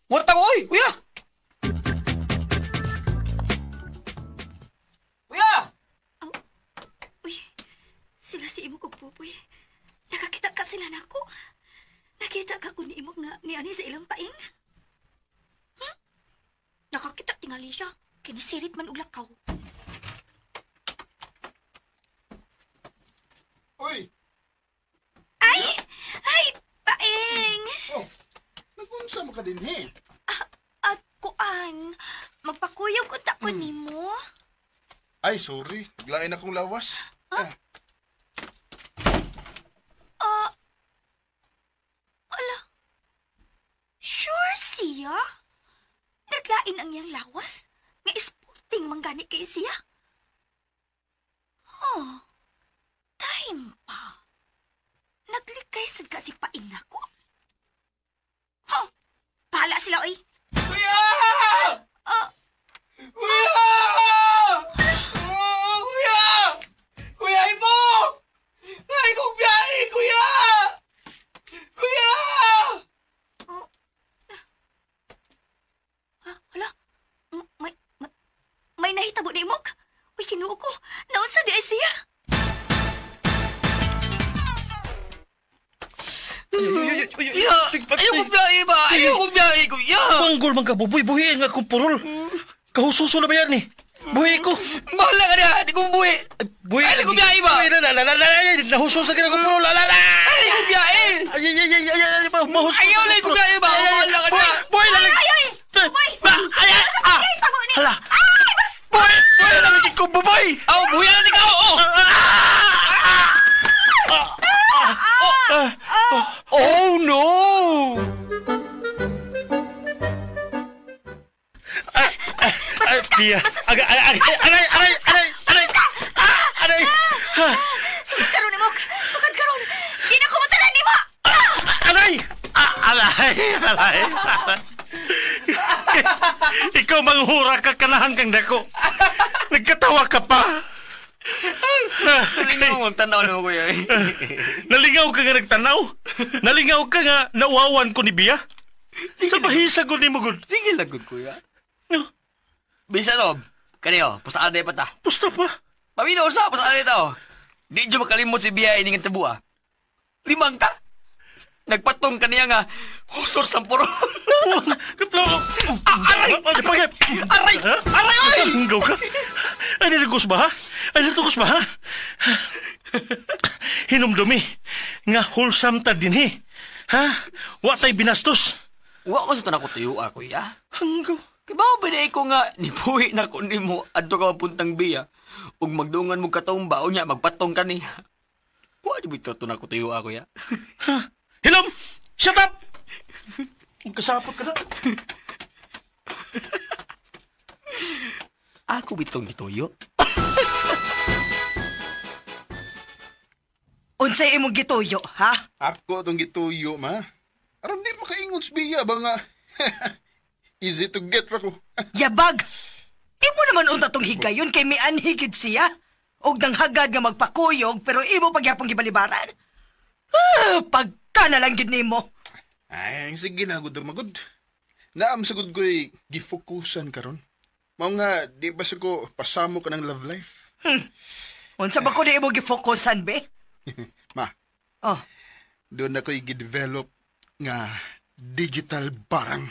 Warta ko, oy! Kuya! Kuya!
Oh. Uy, sila si Imok ug Pupoy. Nakakita ka sila nako. Nakita ka kun ni Imok nga niani sa ilang paing. Nakakita tingali siya. Kinisirit man og lakaw.
Oy!
Ay! Ay! Paing!
Oh, nagunsa mo ka din, he?
At kuan, magpakuyog unta ko nimo.
Ay, sorry. Naglain akong lawas.
Huh? Ala. Sure siya? Naglain ang iyang lawas? Nga ispulting manggani kay siya? Oh, time pa. Naglikay sad ka si paing nako. Ha! Bahala sila, oy!
Kuya! Kuya! Oh, kuya! Kuya, imo! Ay, kong biyahe, kuya! Kuya!
Oh. Nahibaw ko. Naunsa di ay siya.
Ayaw ko biyahe ba? Ayaw ko biyahe ko.
Panggol man ka, buboy. Buhiin nga akong purol. Kahususo na ba yan eh? Buhi ko.
Bahala ka na. Di ko buhi.
Buhi.
Ayaw ko biyahe ba?
Buhi na. Nahususo sa kina akong purol.
Ayaw ko biyahe.
Ay. Mahususo.
Ayaw lang ko biyahe ba? Bahala ka na.
Buhi lang.
Ay. Buhi.
Ay. Hala.
Ay, bas.
Buhi. Buhi lang ko, buboy.
Aw, buhi lang ikaw. Oh no!
Ay, aray, aray.
Sugad karon ni Mok. Sugad karon. Di na ko matanan ni mo.
Aray! Aray, aray. Ikaw manghura ka kanahan kang dako. Nagkatawa ka pa.
Nalingaw ang tanaw na mo, kuya.
Nalingaw ka nga nagtanaw. Nalingaw ka nga nawawan ko ni Bia. Sa bahisa ko ni mo, good.
Sige lang, good, kuya.
No.
Bisa, Rob. Kaniyo, pustaan na pa ta.
Pusta pa?
Paminaw sa, pustaan na ito. Di dyan makalimot si Bia ining ang tabuha. Limang ka. Nagpatong kaniya nga, husor sampuro. Aray! Aray! Aray! Oy!
Hanggaw ka? Ay, nilagos ba, ha? Ay, nilagos ba, ha? Hinumdumi, nga wholesome ta din, he. Ha? Wa tay binastos.
Wa ko sa tanang ko tuyo, ako, ya.
Hanggaw.
Kibaw ba na ko nga, nibuhi na ko nimo adto ka mapuntang Biya, ug magdungan mo katumba, o niya, magpatong ka niya. Wa di ba ito na ko tuyo, ako, ya.
Ha? Hilom! Shut up! Magkasapot ka na.
Ako bitong gituyo.
Unsay imong gituyo, ha?
Ako itong gituyo, ma. Aron di makaingon sa Biya ba nga? Easy to get ra ko.
Yabag! Imo naman unta tong higayon kay mianhigid siya. Og danghagad nga magpakuyog pero imo pagyapong gibalibaran. Ah, pagka na lang gid nimo.
Ay, sige na, gud magud. Naam sa gud ko'y gifokusan karon. Mao nga, di ba sa ko pasamo ka ng love life?
Unsa ba ko di imo gifokusan, be?
Ma.
Oh.
Doon na ko'y gidevelop nga digital barang.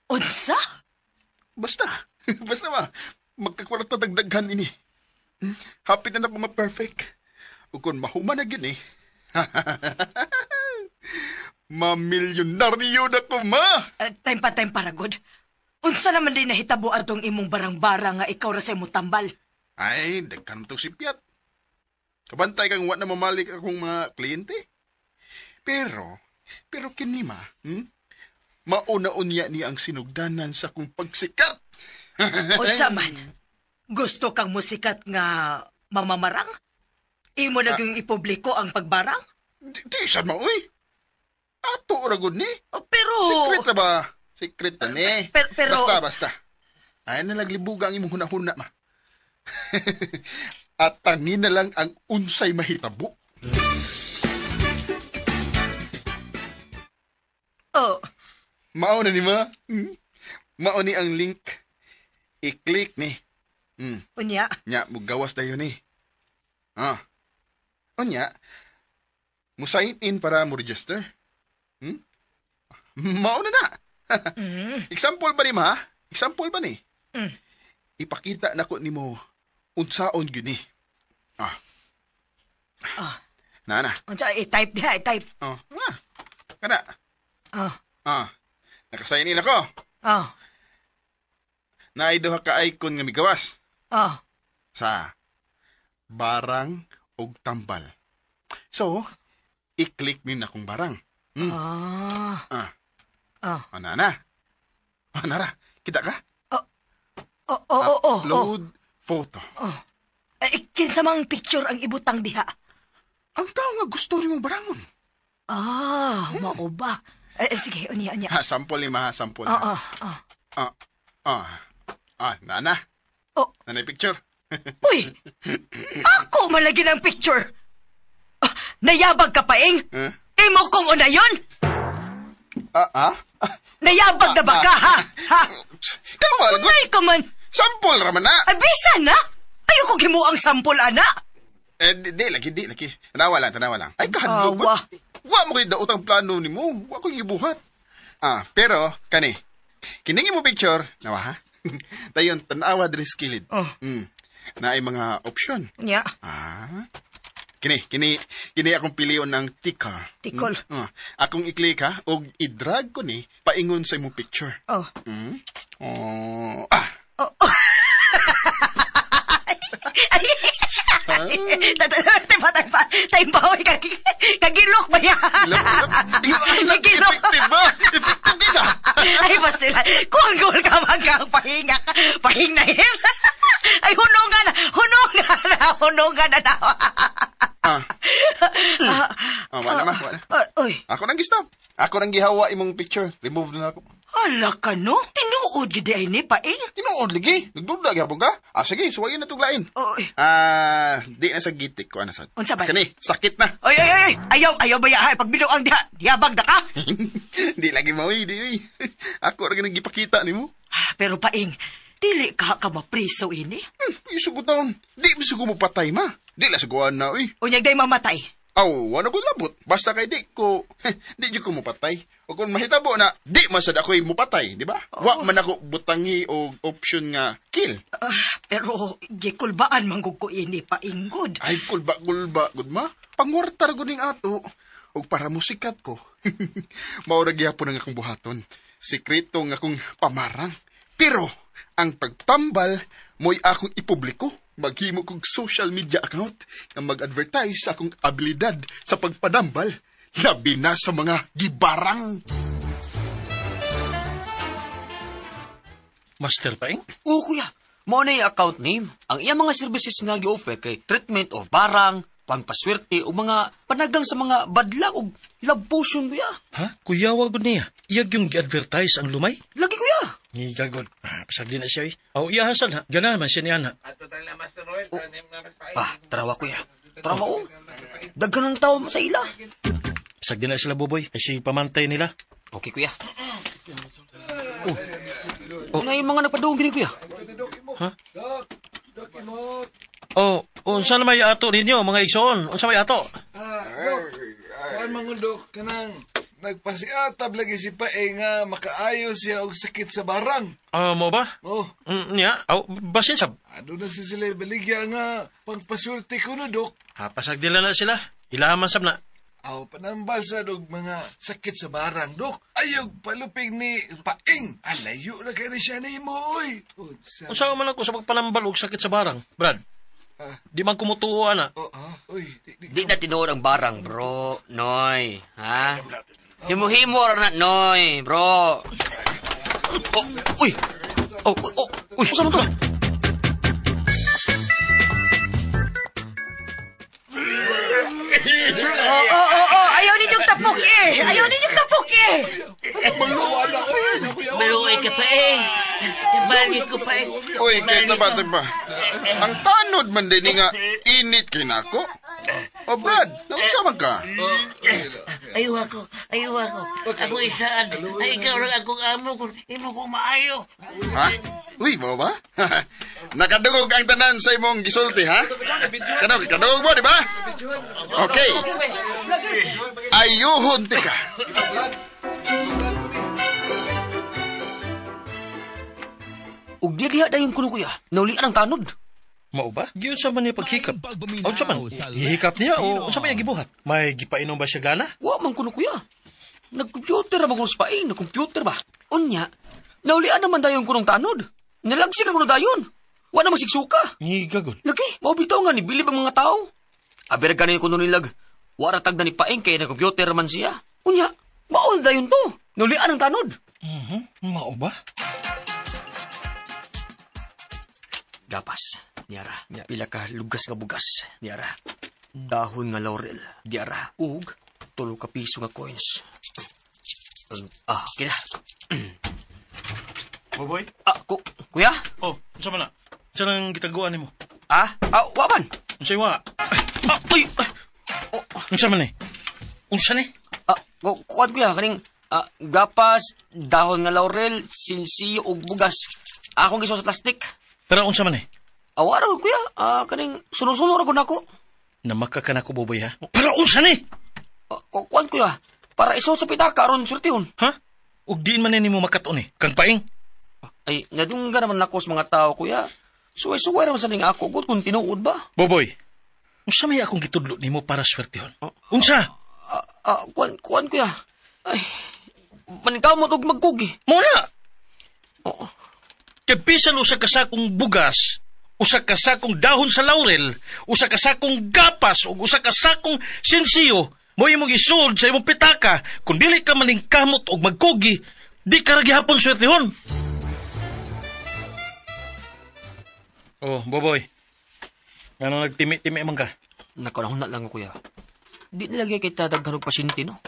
Unsa?
Basta. Basta ma. Magkakwarta dagdaghan ini. Happy na na ko ma-perfect. O kung mahuman na gini. Ma-milyonaryo na ko, ma!
Time pa ra, good. Unsa naman din nahitabo atong imong barang-barang nga ikaw ra sa imong tambal?
Ay, daghan to si Piat. Kabantay kang wa na mamalik akong mga kliyente. Pero kini ma, mauna-unya niya ang sinugdanan sa kong pagsikat.
Unsa man? Gusto kang musikat nga mamamarang? Imo na gyud ipubliko ang pagbarang?
Di sad ma, uy. Ato ra gud ni.
Oh, pero
secret na ba? Secret na ni.
Pero
basta. Ay na naglibuga ang imong hunahuna ma. At tangin na lang ang unsay mahitabo.
Oh.
Mao na ni ma. Mao ni ang link. I-click ni.
Unya.
Nya mugawas tayo ni. Ah. Unya. Mo sign in para mo register. Mao na na. Example ba ni ma? Example ba ni? Ipakita nako nimo unsaon gyud ni. Ah. Na.
Unsa i-type diha, i-type.
Oh, ah. Kana.
Ah.
Ah. Naka-sign in ako.
Ah.
Naay duha ka icon nga migawas.
Ah.
Sa barang og tambal. So, i-click ni na akong barang.
Ah.
Ah.
Ah.
Ana na. Nara, kita ka?
Oh.
Upload photo.
Oh. Eh, kinsa mang picture ang ibutang diha?
Ang tao nga gusto nimo barangon.
Ah, mao ba? Eh, sige, unya.
Ha, sample ni ma, sample.
Oo.
Ah, nana.
Oh.
Nanay picture.
Uy! Ako malagi ng picture. Ah, nayabag ka paing?
Huh?
Imo kong una yun? Nayabag na ba ka, ha? Ha?
Kamal,
Unay ka man.
Sample raman na.
Ay, bisan na. Ayaw ko gimuang sampol, ana.
Eh, di lagi, di lagi. Tanawa lang, tanawa lang. Ay, kahadlok.
Awa.
Wa mo kayo daot ang plano ni mo. Wa ko gibuhat. Ah, pero, kani, kiningi mo picture, nawa ha? Dayon, tanawa diri sa kilid.
Oh.
Na ay mga option.
Nya.
Ah. Kini akong pilion ng tickle.
Tickle.
Akong i-click ha, og i-drag ko ni paingon sa imong picture.
Oh.
Oh. Ah.
Oh. Taypa, taypa, kagilok ba yan?
Kagilok. Effective ba? Effective kisa.
Ay, basta kung gol ka magkang pahinga, pahinga na yun. Ay, hunungan na.
Ah. Wala ma, wala.
Oy.
Ako nang gistop. Ako nang gihawa imong picture. Remove na ako.
Ala ka no? Tinuod gid ay ni paing.
Tinuod lagi. Nagduda gyapon ka? Ah sige, suwayin na tuglain.
Oy.
Ah, di na sa gitik ko ana sad.
Unsa ba?
Kani, sakit na.
Oy oy oy. Ayaw ba ya pagbinuang ang diha. Dihabag na ka.
Di lagi maoy, di oy. Ako ra gyud gipakita nimo.
Pero paing, dili ka mapriso ini.
Isugot taon. Di bisugo mo patay ma. Di la suguan na oy.
Unyag day mamatay.
Aw, wala ko labot. Basta kay di ko, di jud ko mopatay. O kung mahitabo na, di masad ako'y mopatay, di ba?
Oh.
Wa man ako butangi o option nga kill.
Pero gikulbaan man gud ko ini painggod.
Ay, kulba-kulba, gud ma. Pangwartar gud ning ato. Og para musikat ko. Mao ra gihapon ang akong buhaton. Sekreto nga akong pamarang. Pero, ang pagtambal mo'y akong ipubliko. Maghimo kog social media account nga mag-advertise sa akong abilidad sa pagpanambal, labi na sa mga gibarang.
Master Paing?
Oo, kuya. Mao na yung account name. Ang iyang mga services nga gi-offer kay treatment of barang, pangpaswerte o mga panagang sa mga badlang o love potion, kuya.
Ha? Kuya, wag niya. Iyag yung gi-advertise ang lumay?
Lagi, kuya.
Ngigagod. Pasag din na siya eh. Aw, iyahasan ha. Ganahan man siya niya na.
Pa, tarawa, kuya. Tarawa, oh. Daghan ng tao sa ila.
Pasag din na sila, Buboy. Ay, si pamantay nila.
Okay, kuya. Oh. Oh, na yung mga nagpadungog din, kuya.
Ha? Oh, unsa na may ato ninyo, mga igsoon? Unsa may ato?
Kuan mangundok kanang nagpasiatab lagi si Pae nga makaayo siya og sakit sa barang.
Ah, mo ba?
Oh.
Niya, aw, basin sab.
Ado na si sila baligya nga pangpaswerte kuno, Dok.
Ha, pasag dila na sila. Ilaman sab na.
Aw, panambal sa dog mga sakit sa barang, Dok. Ayog palupig ni Paing. Alayo na kay ni siya nimo, oy.
Unsa man ako sa pagpanambal og sakit sa barang, Brad? Di man kumutuo ana.
Uy,
di na tinuod ang barang, bro. Noy, ha? Himo-himo ra na, Noy, bro. Oh, uy. Oh, oh, uy, usa man to?
Oh, ayaw ninyong tapok eh. Ayaw ninyong tapok eh.
Maluoy ka pa eh. Balik ko pa eh.
Uy, kita ba, ba? Ang tanod man din nga init kay nako. O Brad, naunsa man ka?
Ayaw ako, ayaw ako. Ako isaan. Ay, ikaw lang akong amo kung imo ko maayo.
Ha? Uy, mo ba? Nakadungog ang tanan sa imong gisulti, ha? Kadungog mo, di ba? Okay. Ayuhon tika.
Ug diha dayon kuno kuya. Naulian ang tanod.
Mao ba? Giunsa man niya paghikap? Unsa man? Gihikap niya o unsa man niya gibuhat? May gipainom ba siya gana?
Wa man kuno kuya. Nagcomputer ba kuno sa paing? Nagcomputer ba? Unya, naulian naman dayon kunong tanod. Nalagsi na kuno dayon. Wa na masigsuka.
Ngigagod.
Lagi, mao bitaw nga nibilib ang mga tao. Aber ganin kuno nilag. Wa ra tagda ni paing kay nagcomputer man siya. Unya, mao na dayon to. Naulian ang tanod.
Mao ba?
Gapas, niara. Pila ka lugas nga bugas, niara. Dahon nga laurel, diara. Ug 3 ka piso nga coins. Kina.
Boboy?
Kuya?
Oh, unsa man na? Unsa nang gitaguan nimo?
Wa man.
Unsa wa?
Uy.
Unsa man ni? Unsa ni?
Kuan kuya kaning gapas, dahon nga laurel, sinsiyo ug bugas. Akong giso sa plastic.
Pero unsa man eh?
Awara kuya, kaning suno-suno ra gud nako.
Namaka ka nako, Boboy, ha? Para unsa ni?
Kuan kuya, para isuot sa pitaka aron swertihon.
Ha? Ug diin man nimo makaton eh, kang Paing.
Ay, nadungga naman nako sa mga tao kuya. Suway-suway ra man sa ning ako gud kung tinuod ba.
Boboy, unsa may akong gitudlo nimo para swertihon? Unsa?
Kuan kuya. Ay, maningkamot og magkugi.
Mo na.
Oo.
Kay bisan usa ka sakong bugas, usa ka sakong dahon sa laurel, usa ka sakong gapas ug usa ka sakong sinsiyo, mo imong isuod sa imong pitaka, kung dili ka maningkamot og magkugi, di ka ra gihapon swertihon. Oh, Boboy. Ngano nagtimi-timi man ka?
Nakanahuna lang ako, kuya. Di nilagay kita daghan og pasyente, no?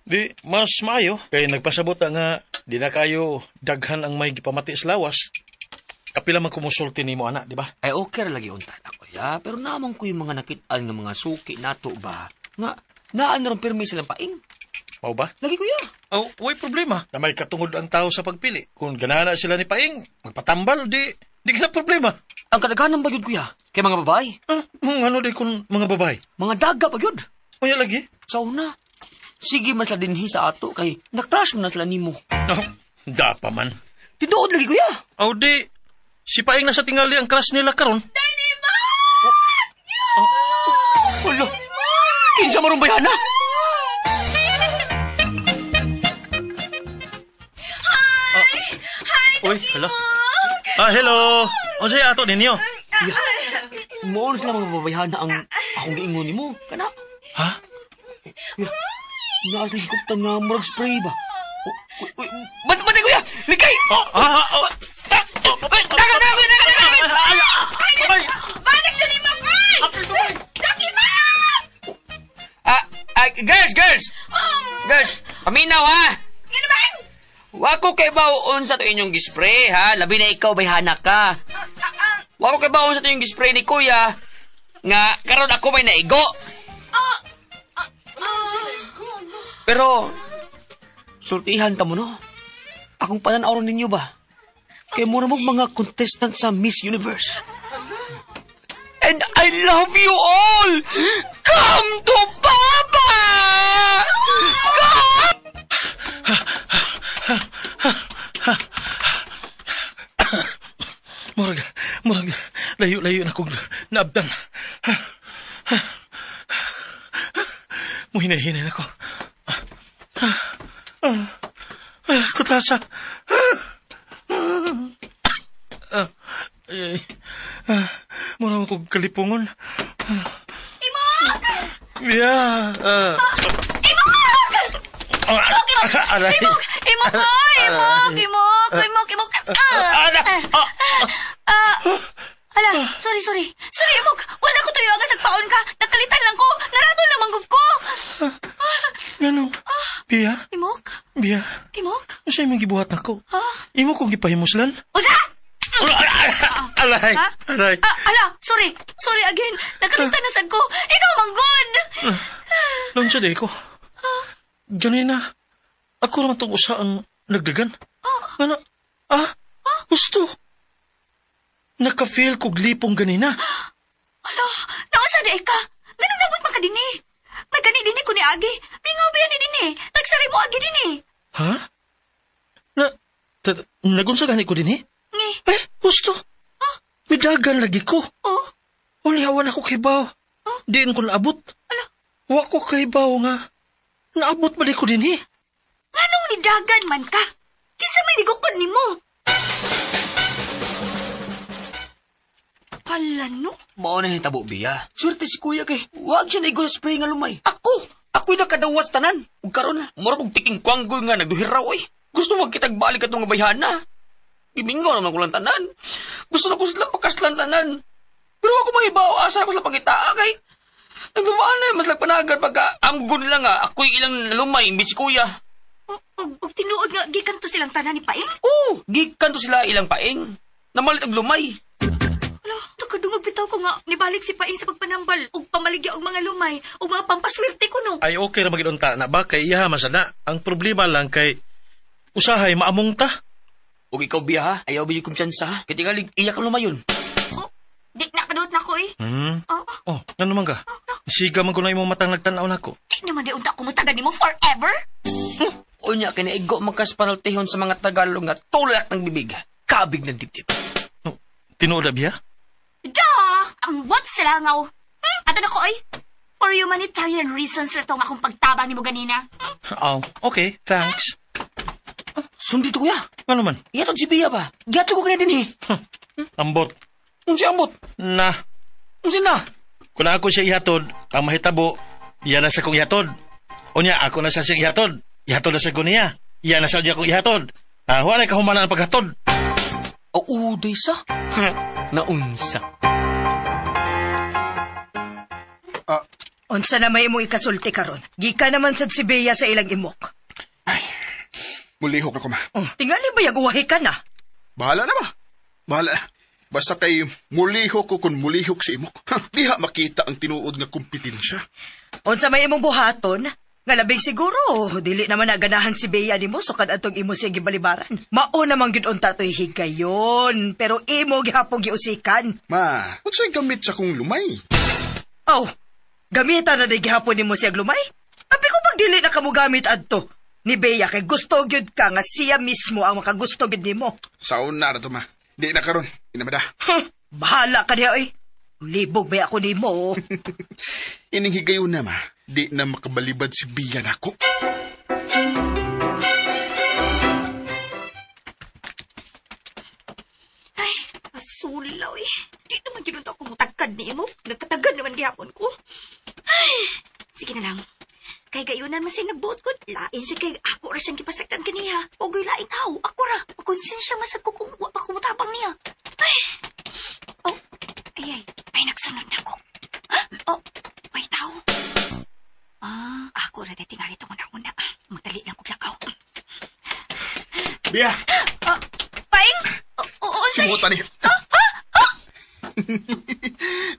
Di, mas maayo. Kay nagpasabot nga, di na kayo daghan ang may gipamati sa lawas. Kapila man kumusulti nimo ana, di ba?
Ay, okay ra lagi unta na, kuya. Pero naman ko yung mga nakitaan nga mga suki nato ba? Nga, naan na rin pirmi silang paing.
Mao ba?
Lagi, kuya.
Oh, way problema. Na may katungod ang tao sa pagpili. Kung ganahan sila ni Paing, magpatambal, di ka na problema.
Ang kadaghanan ba yun, kuya? Kay mga babae?
Ah, ano di kung mga babae?
Mga daga pa yun.
Kaya lagi?
Sa una, sige man sila dinhi sa ato kay nakrush mo na sila nimo.
Oh, dapa man.
Tinuod lagi, kuya.
Oh, di, si Paing na sa tingali ang crush nila karon.
Dali ba?
Wala. Kinsa mo rin bayana?
Hi! Hi,
Uy, hala. Ah, hello. Unsay ato ninyo?
Mo sila mga babayhana ang akong giingon nimo. Kana.
Ha?
Yeah. Naas lagi kuptan nga murag spray ba? Uy, uy, ba't ba't kuya? Likay!
Oh, ah, oh.
Daga, daga, kuya, daga, daga!
Balik na ni Makoy! Daki ba?
Girls, girls! Girls, paminaw ha!
Ano ba?
Wa ko kay baon sa to inyong gispray ha. Labi na ikaw bayhana ka. Wa ko kay baon sa to inyong gispray ni kuya nga karon ako may naigo. Pero sultihan ta mo no. Akong panan-awron ninyo ba? Kay mura mo mga contestant sa Miss Universe. And I love you all! Come to Papa! Come!
Murag, layo-layo na kong naabdan. Muhinay-hinay na ko. Kutasa. Murag kong kalipungon.
Imok!
Yeah.
Imok!
Aray.
Imok! Imok! Oy! Imok! Imok! Imok! Imok! Ala, sorry. Sorry, Imok. Wala ko tuyo ang sagpaon ka. Nakalitan lang ko. Narato lang manggug ko.
Ganun. Bia?
Imok?
Bia?
Imok?
Ano sa'yo mong gibuhat ako?
Ha?
Imo kong gipahimuslan?
Usa!
Aray!
Ha?
Aray!
Ala, sorry. Sorry again. Nakalitan na sad ko. Ikaw manggod!
Lunsa di ko. Ganina, ako naman itong usa ang nagdagan. Ano? Gusto. Naka-feel kog lipong ganina.
Ala, nausa di ka. Ganun nabot man ka dini. May gani dini ko ni Agi. Mingaw ba yan ni dini? Nagsari mo Agi dini.
Ha? Nagunsa gani ko dini?
Ngi.
Eh, gusto. Midagan lagi ko.
Oh?
Ulihawan ako kay Bao. Diin ko naabot.
Ala.
Wa ko kay Bao nga. Naabot ba di ko dini?
Nganong nidagan man ka? Kisa may nigukod nimo. Hala no?
Mao na hitabo, Bia. Swerte si kuya kay wag siya naigo sa spray nga lumay. Ako'y nakadawas tanan. Ug karon, mura kog tiking kwanggol nga nagduhiraw oy. Gusto magkitag balik atong nga bayhana. Gimingaw naman ko lang tanan. Gusto na ko sila pakaslan tanan. Pero ako mahibaw, asa ko sila pangitaa kay nagdumaan na, mas lagpanagan pagka amgon nila nga, ako'y ilang lumay, imbis si kuya.
Ug tinuod nga, gikan to silang tanan ni Paing?
Oo, gikan to sila ilang Paing. Namalit og lumay.
Ala, tukadungog bitaw ko nga, nibalik si Paing sa pagpanambal, ug pamaligya og mga lumay, ug mga pampaswerte ko no.
Ay, okay ra magidunta na ba? Kay iyaha man sana. Ang problema lang kay usahay maamong ta.
Ug ikaw, Bia, ha? Ayaw ba yung kumpiyansa, ha? Kaya tingali, iyak ang lumayon.
Oh, Di na kaduot na ko eh. Oo.
Oh, ano man ka? Siga man ko na imong matang nagtan-aw nako.
Di naman di unta ko mutagan nimo forever.
Unya kinaigo magkaspanultihon sa mga Tagalog nga tulak ng bibig, kabig ng dibdib.
Oh, tinuod biya?
Da, ang what sila ngaw. Ato na ko oy. For humanitarian reasons ra tong akong pagtabang nimo ganina.
Oh, okay, thanks.
Sundi to kuya.
Ano man?
Iyaton si Bia ba? Giato ko kanya din eh.
Ambot.
Unsa ambot?
Na.
Unsa na?
Kung ako siya ihatod, ang mahitabo, iya na sa kong ihatod. Unya, ako na sa siyang ihatod. Ihatod na sa ko niya. Iya na sa niya kong ihatod. Wala kahumana ang paghatod.
O, uday sa. Naunsa.
Unsa na may imong ikasulti karon? Gika naman sad si Bea sa ilang imok.
Ay, mulihok na ko ma.
Oh, tingali ba yung uwahi ka na?
Bahala na ba? Bahala na. Basta kay mulihok ko kung mulihok si imok. Diha makita ang tinuod nga kompetensya.
Unsa may imong buhaton? Nga labing siguro, dili naman naganahan si Bea nimo sukad atong imo siya gibalibaran. Mao namang gyud unta to'y higayon, pero imo gihapon giusikan.
Ma, unsay gamit sa kong lumay?
Oh, gamitan na day gihapon nimo siya lumay? Abi ko pag dili na kamo gamit adto ni Bea kay gusto gyud ka nga siya mismo ang makagusto gyud nimo.
Sa una ra to ma. Di na karon, di na ba da?
Bahala ka niya oy. Libog ba ako nimo?
Ining higayon na ma, di na makabalibad si Bea nako.
Ay, asulaw eh. Di naman yun ako mutagkad ni imo. Nagkatagad naman gihapon ko. Ay, sige na lang. Kay gayunan man siya nagbuot ko. Lain siya kay ako ra siyang gipasaktan kaniya. Ogoy lain tao. Ako ra. Makonsensya masag ko kung wa pa ko mutabang niya. Ay! Oh, ay ay. Ay, nagsunod na ako. Oh, ay tao. Ah, ako ra dati nga itong una-una. Magdali lang kong lakaw.
Bia!
Paing! Oo, say!
Simutan niya.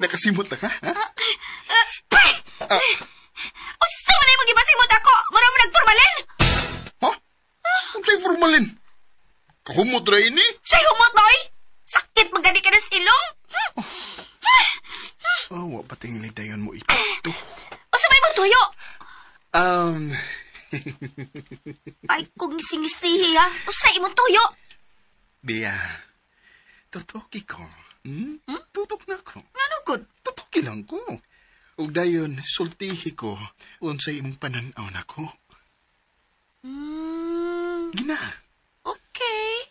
Nakasimot na ka, ha?
Pay! Usa man ay magibasimot ako! Mura mo nagformalin!
Ha? Unsay formalin? Kahumot ra ini?
Siya'y humot, boy! Sakit magani ka na sa ilong!
Oh, wa pa tingili dayon mo ipakto.
Usa may magtuyo! Ay, kung ngisingisihi ha! Usa imong tuyo!
Bea, tutuki ko. Tutok na ko.
Ano gud?
Tutuki lang ko. Ug dayon, sultihi ko unsay imong panan-aw nako. Gina.
Okay.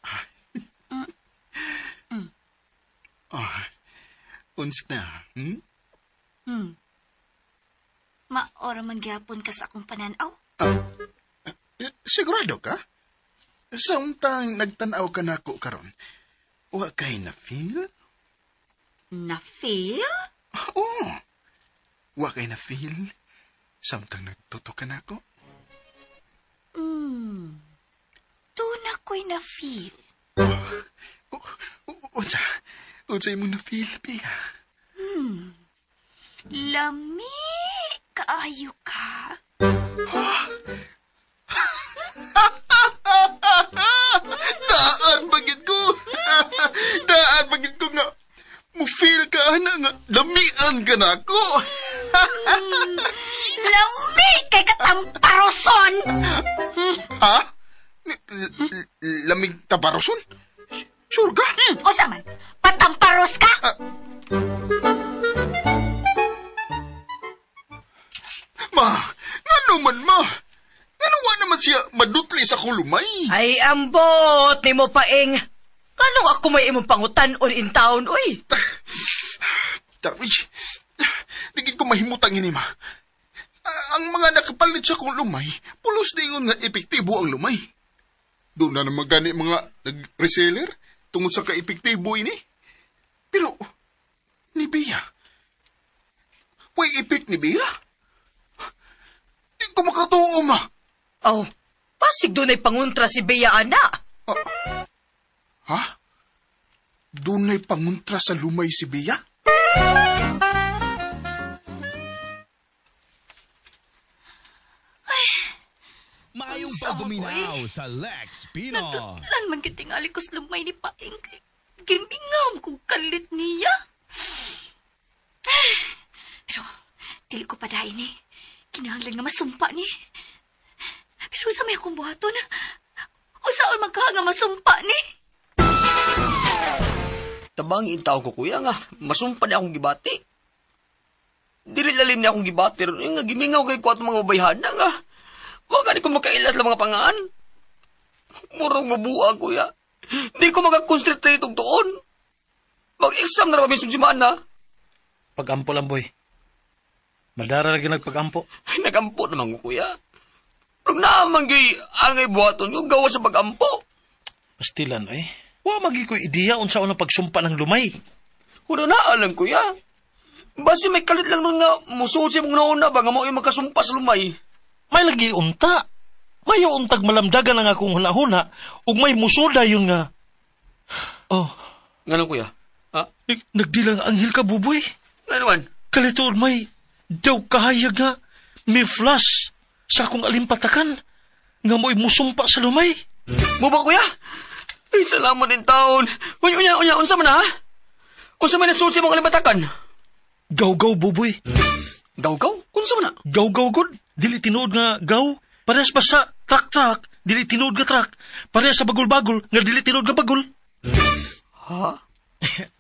Unsa na?
Maora man gyapon ka sa akong pananaw.
Sigurado ka? Sa untang nagtan-aw ka nako karon, wa kay na-feel?
Na-feel?
Oo. Wa kay na-feel? Samtang nagtuto ka nako?
Doon ako'y na-feel.
Unsa? Unsa imong na-feel, Pia?
Lami! Kaayo ka.
Daan bagit ko! Daan bagit ko nga! Mo-feel ka, ana nga. Lamian ka na ako.
Lami! Kay katamparoson!
Ha? Lamig taparoson? Sure ka?
O saman, patamparos ka?
Ma, ngano man ma? Ngano wa naman siya madutli sa kulumay?
Ay, ambot ni mo paing. Anong ako may imong pangutan-on in town, uy?
Tawi, digid ko mahimutang ini, ma. Ang mga nakapalit sa kong lumay, pulos dingon nga epektibo ang lumay. Doon na naman gani mga nag-reseller tungod sa ka-epektibo ini. Pero, ni Bea, way epek ni Bea? Di ko makatuo, ma.
Oh, pasig doon ay panguntra si Bea, ana.
Ha? Dunay panguntra sa lumay si Bea?
Ay,
Maayong pagduminaw sa Lex Pino.
Nadutlan man kitingali ko sa lumay ni Paing. Gimingaw kong kalit niya. Dili ko padain ni. Kinahanglan nga masumpa ni. Pero sa may akong buhaton, usaon man ka nga masumpa ni.
Tabang tao ko, kuya, nga. Masumpa ni akong gibati. Dili lalim ni akong gibati. Ron, nga gimingaw kay ko atong mga babayhana nga. Wa gani ko makailas lang mga pangaan. Murong mabuang, kuya. Di ko makakonsentrate og tuon. Mag-exam na raw mismo si Mana.
Pag-ampo lang, boy. Madara lagi nagpag-ampo.
Ay, nagampo naman ko, kuya. Pero naman gyud angay buhaton ko gawa sa pag-ampo.
Pastilan, eh. Wa magi ko'y ideya unsa unang pagsumpa ng lumay.
Wala na alam, kuya. Basi may kalit lang nun nga musuod sa imong nauna ba nga mao yung makasumpa sa lumay.
May lagi unta. May untag malamdagan ang akong hunahuna ug may musuda yun nga. Oh.
Ngano, kuya? Ha?
Nagdilang anghel ka, buboy.
Ngano man?
Kalitood may daw kahayag nga may flash sa akong alimpatakan nga mo'y musumpa sa lumay.
Mo ba, kuya? Ay, salamat din taon. Unya, unya, unya, unsa man ha? Unsa man nasuod sa imong alimpatakan?
Gaw-gaw, buboy.
Gaw-gaw? Unsa man na?
Gaw-gaw, god. Dili tinuod nga gaw. Parehas pa sa truck-truck, dili tinuod nga truck. Parehas sa bagul-bagul, nga dili tinuod nga bagul.
Ha?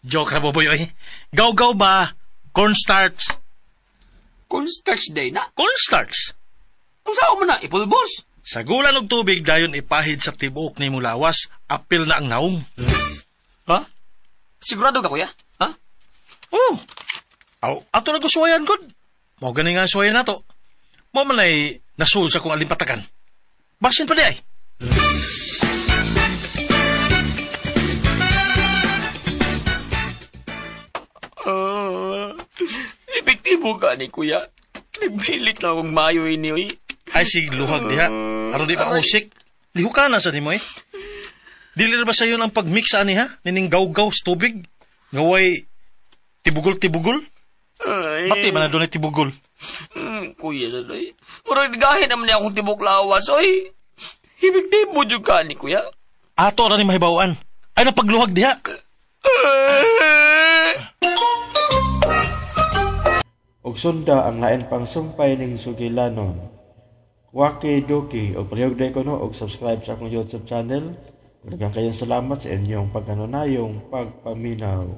Joke ra, buboy, oy. Gaw-gaw ba? Cornstarch.
Cornstarch day na?
Cornstarch?
Unsa man na? Ipulbos?
Sagulan og tubig dayon ipahid sa tibuok nimo lawas, apil na ang naong.
Ha? Sigurado ka, kuya? Ha?
Oh. Aw, ato na gusuwayan gud. Mao gani nga suwayan nato. Mao man ay nasuod sa kong alimpatakan. Basin pa di ay.
Epektibo ka ni kuya. Nagbilit na akong mayo ini, oy.
Ay, sig luhag diha. Aron di pa usik. Lihuka na sa nimo eh. Dili ra ba sayon ang pagmix ani ha? Nining gaw-gaw sa tubig. Ngaway tibugol-tibugol.
Ay.
Pati man na doon ay tibugol.
Kuya, sadoy. Murag gahin naman niya akong tibok lawas, oy. Ibig di mo dyan ka ni kuya.
Ato ra ni mahibawan. Ay napagluhag diha.
Og sunda ang lain pang sumpay ning sugilanon. Waki Doki og palihog day ko no og subscribe sa akong YouTube channel. Daghang kayong salamat sa inyong pagkanunayong pagpaminaw.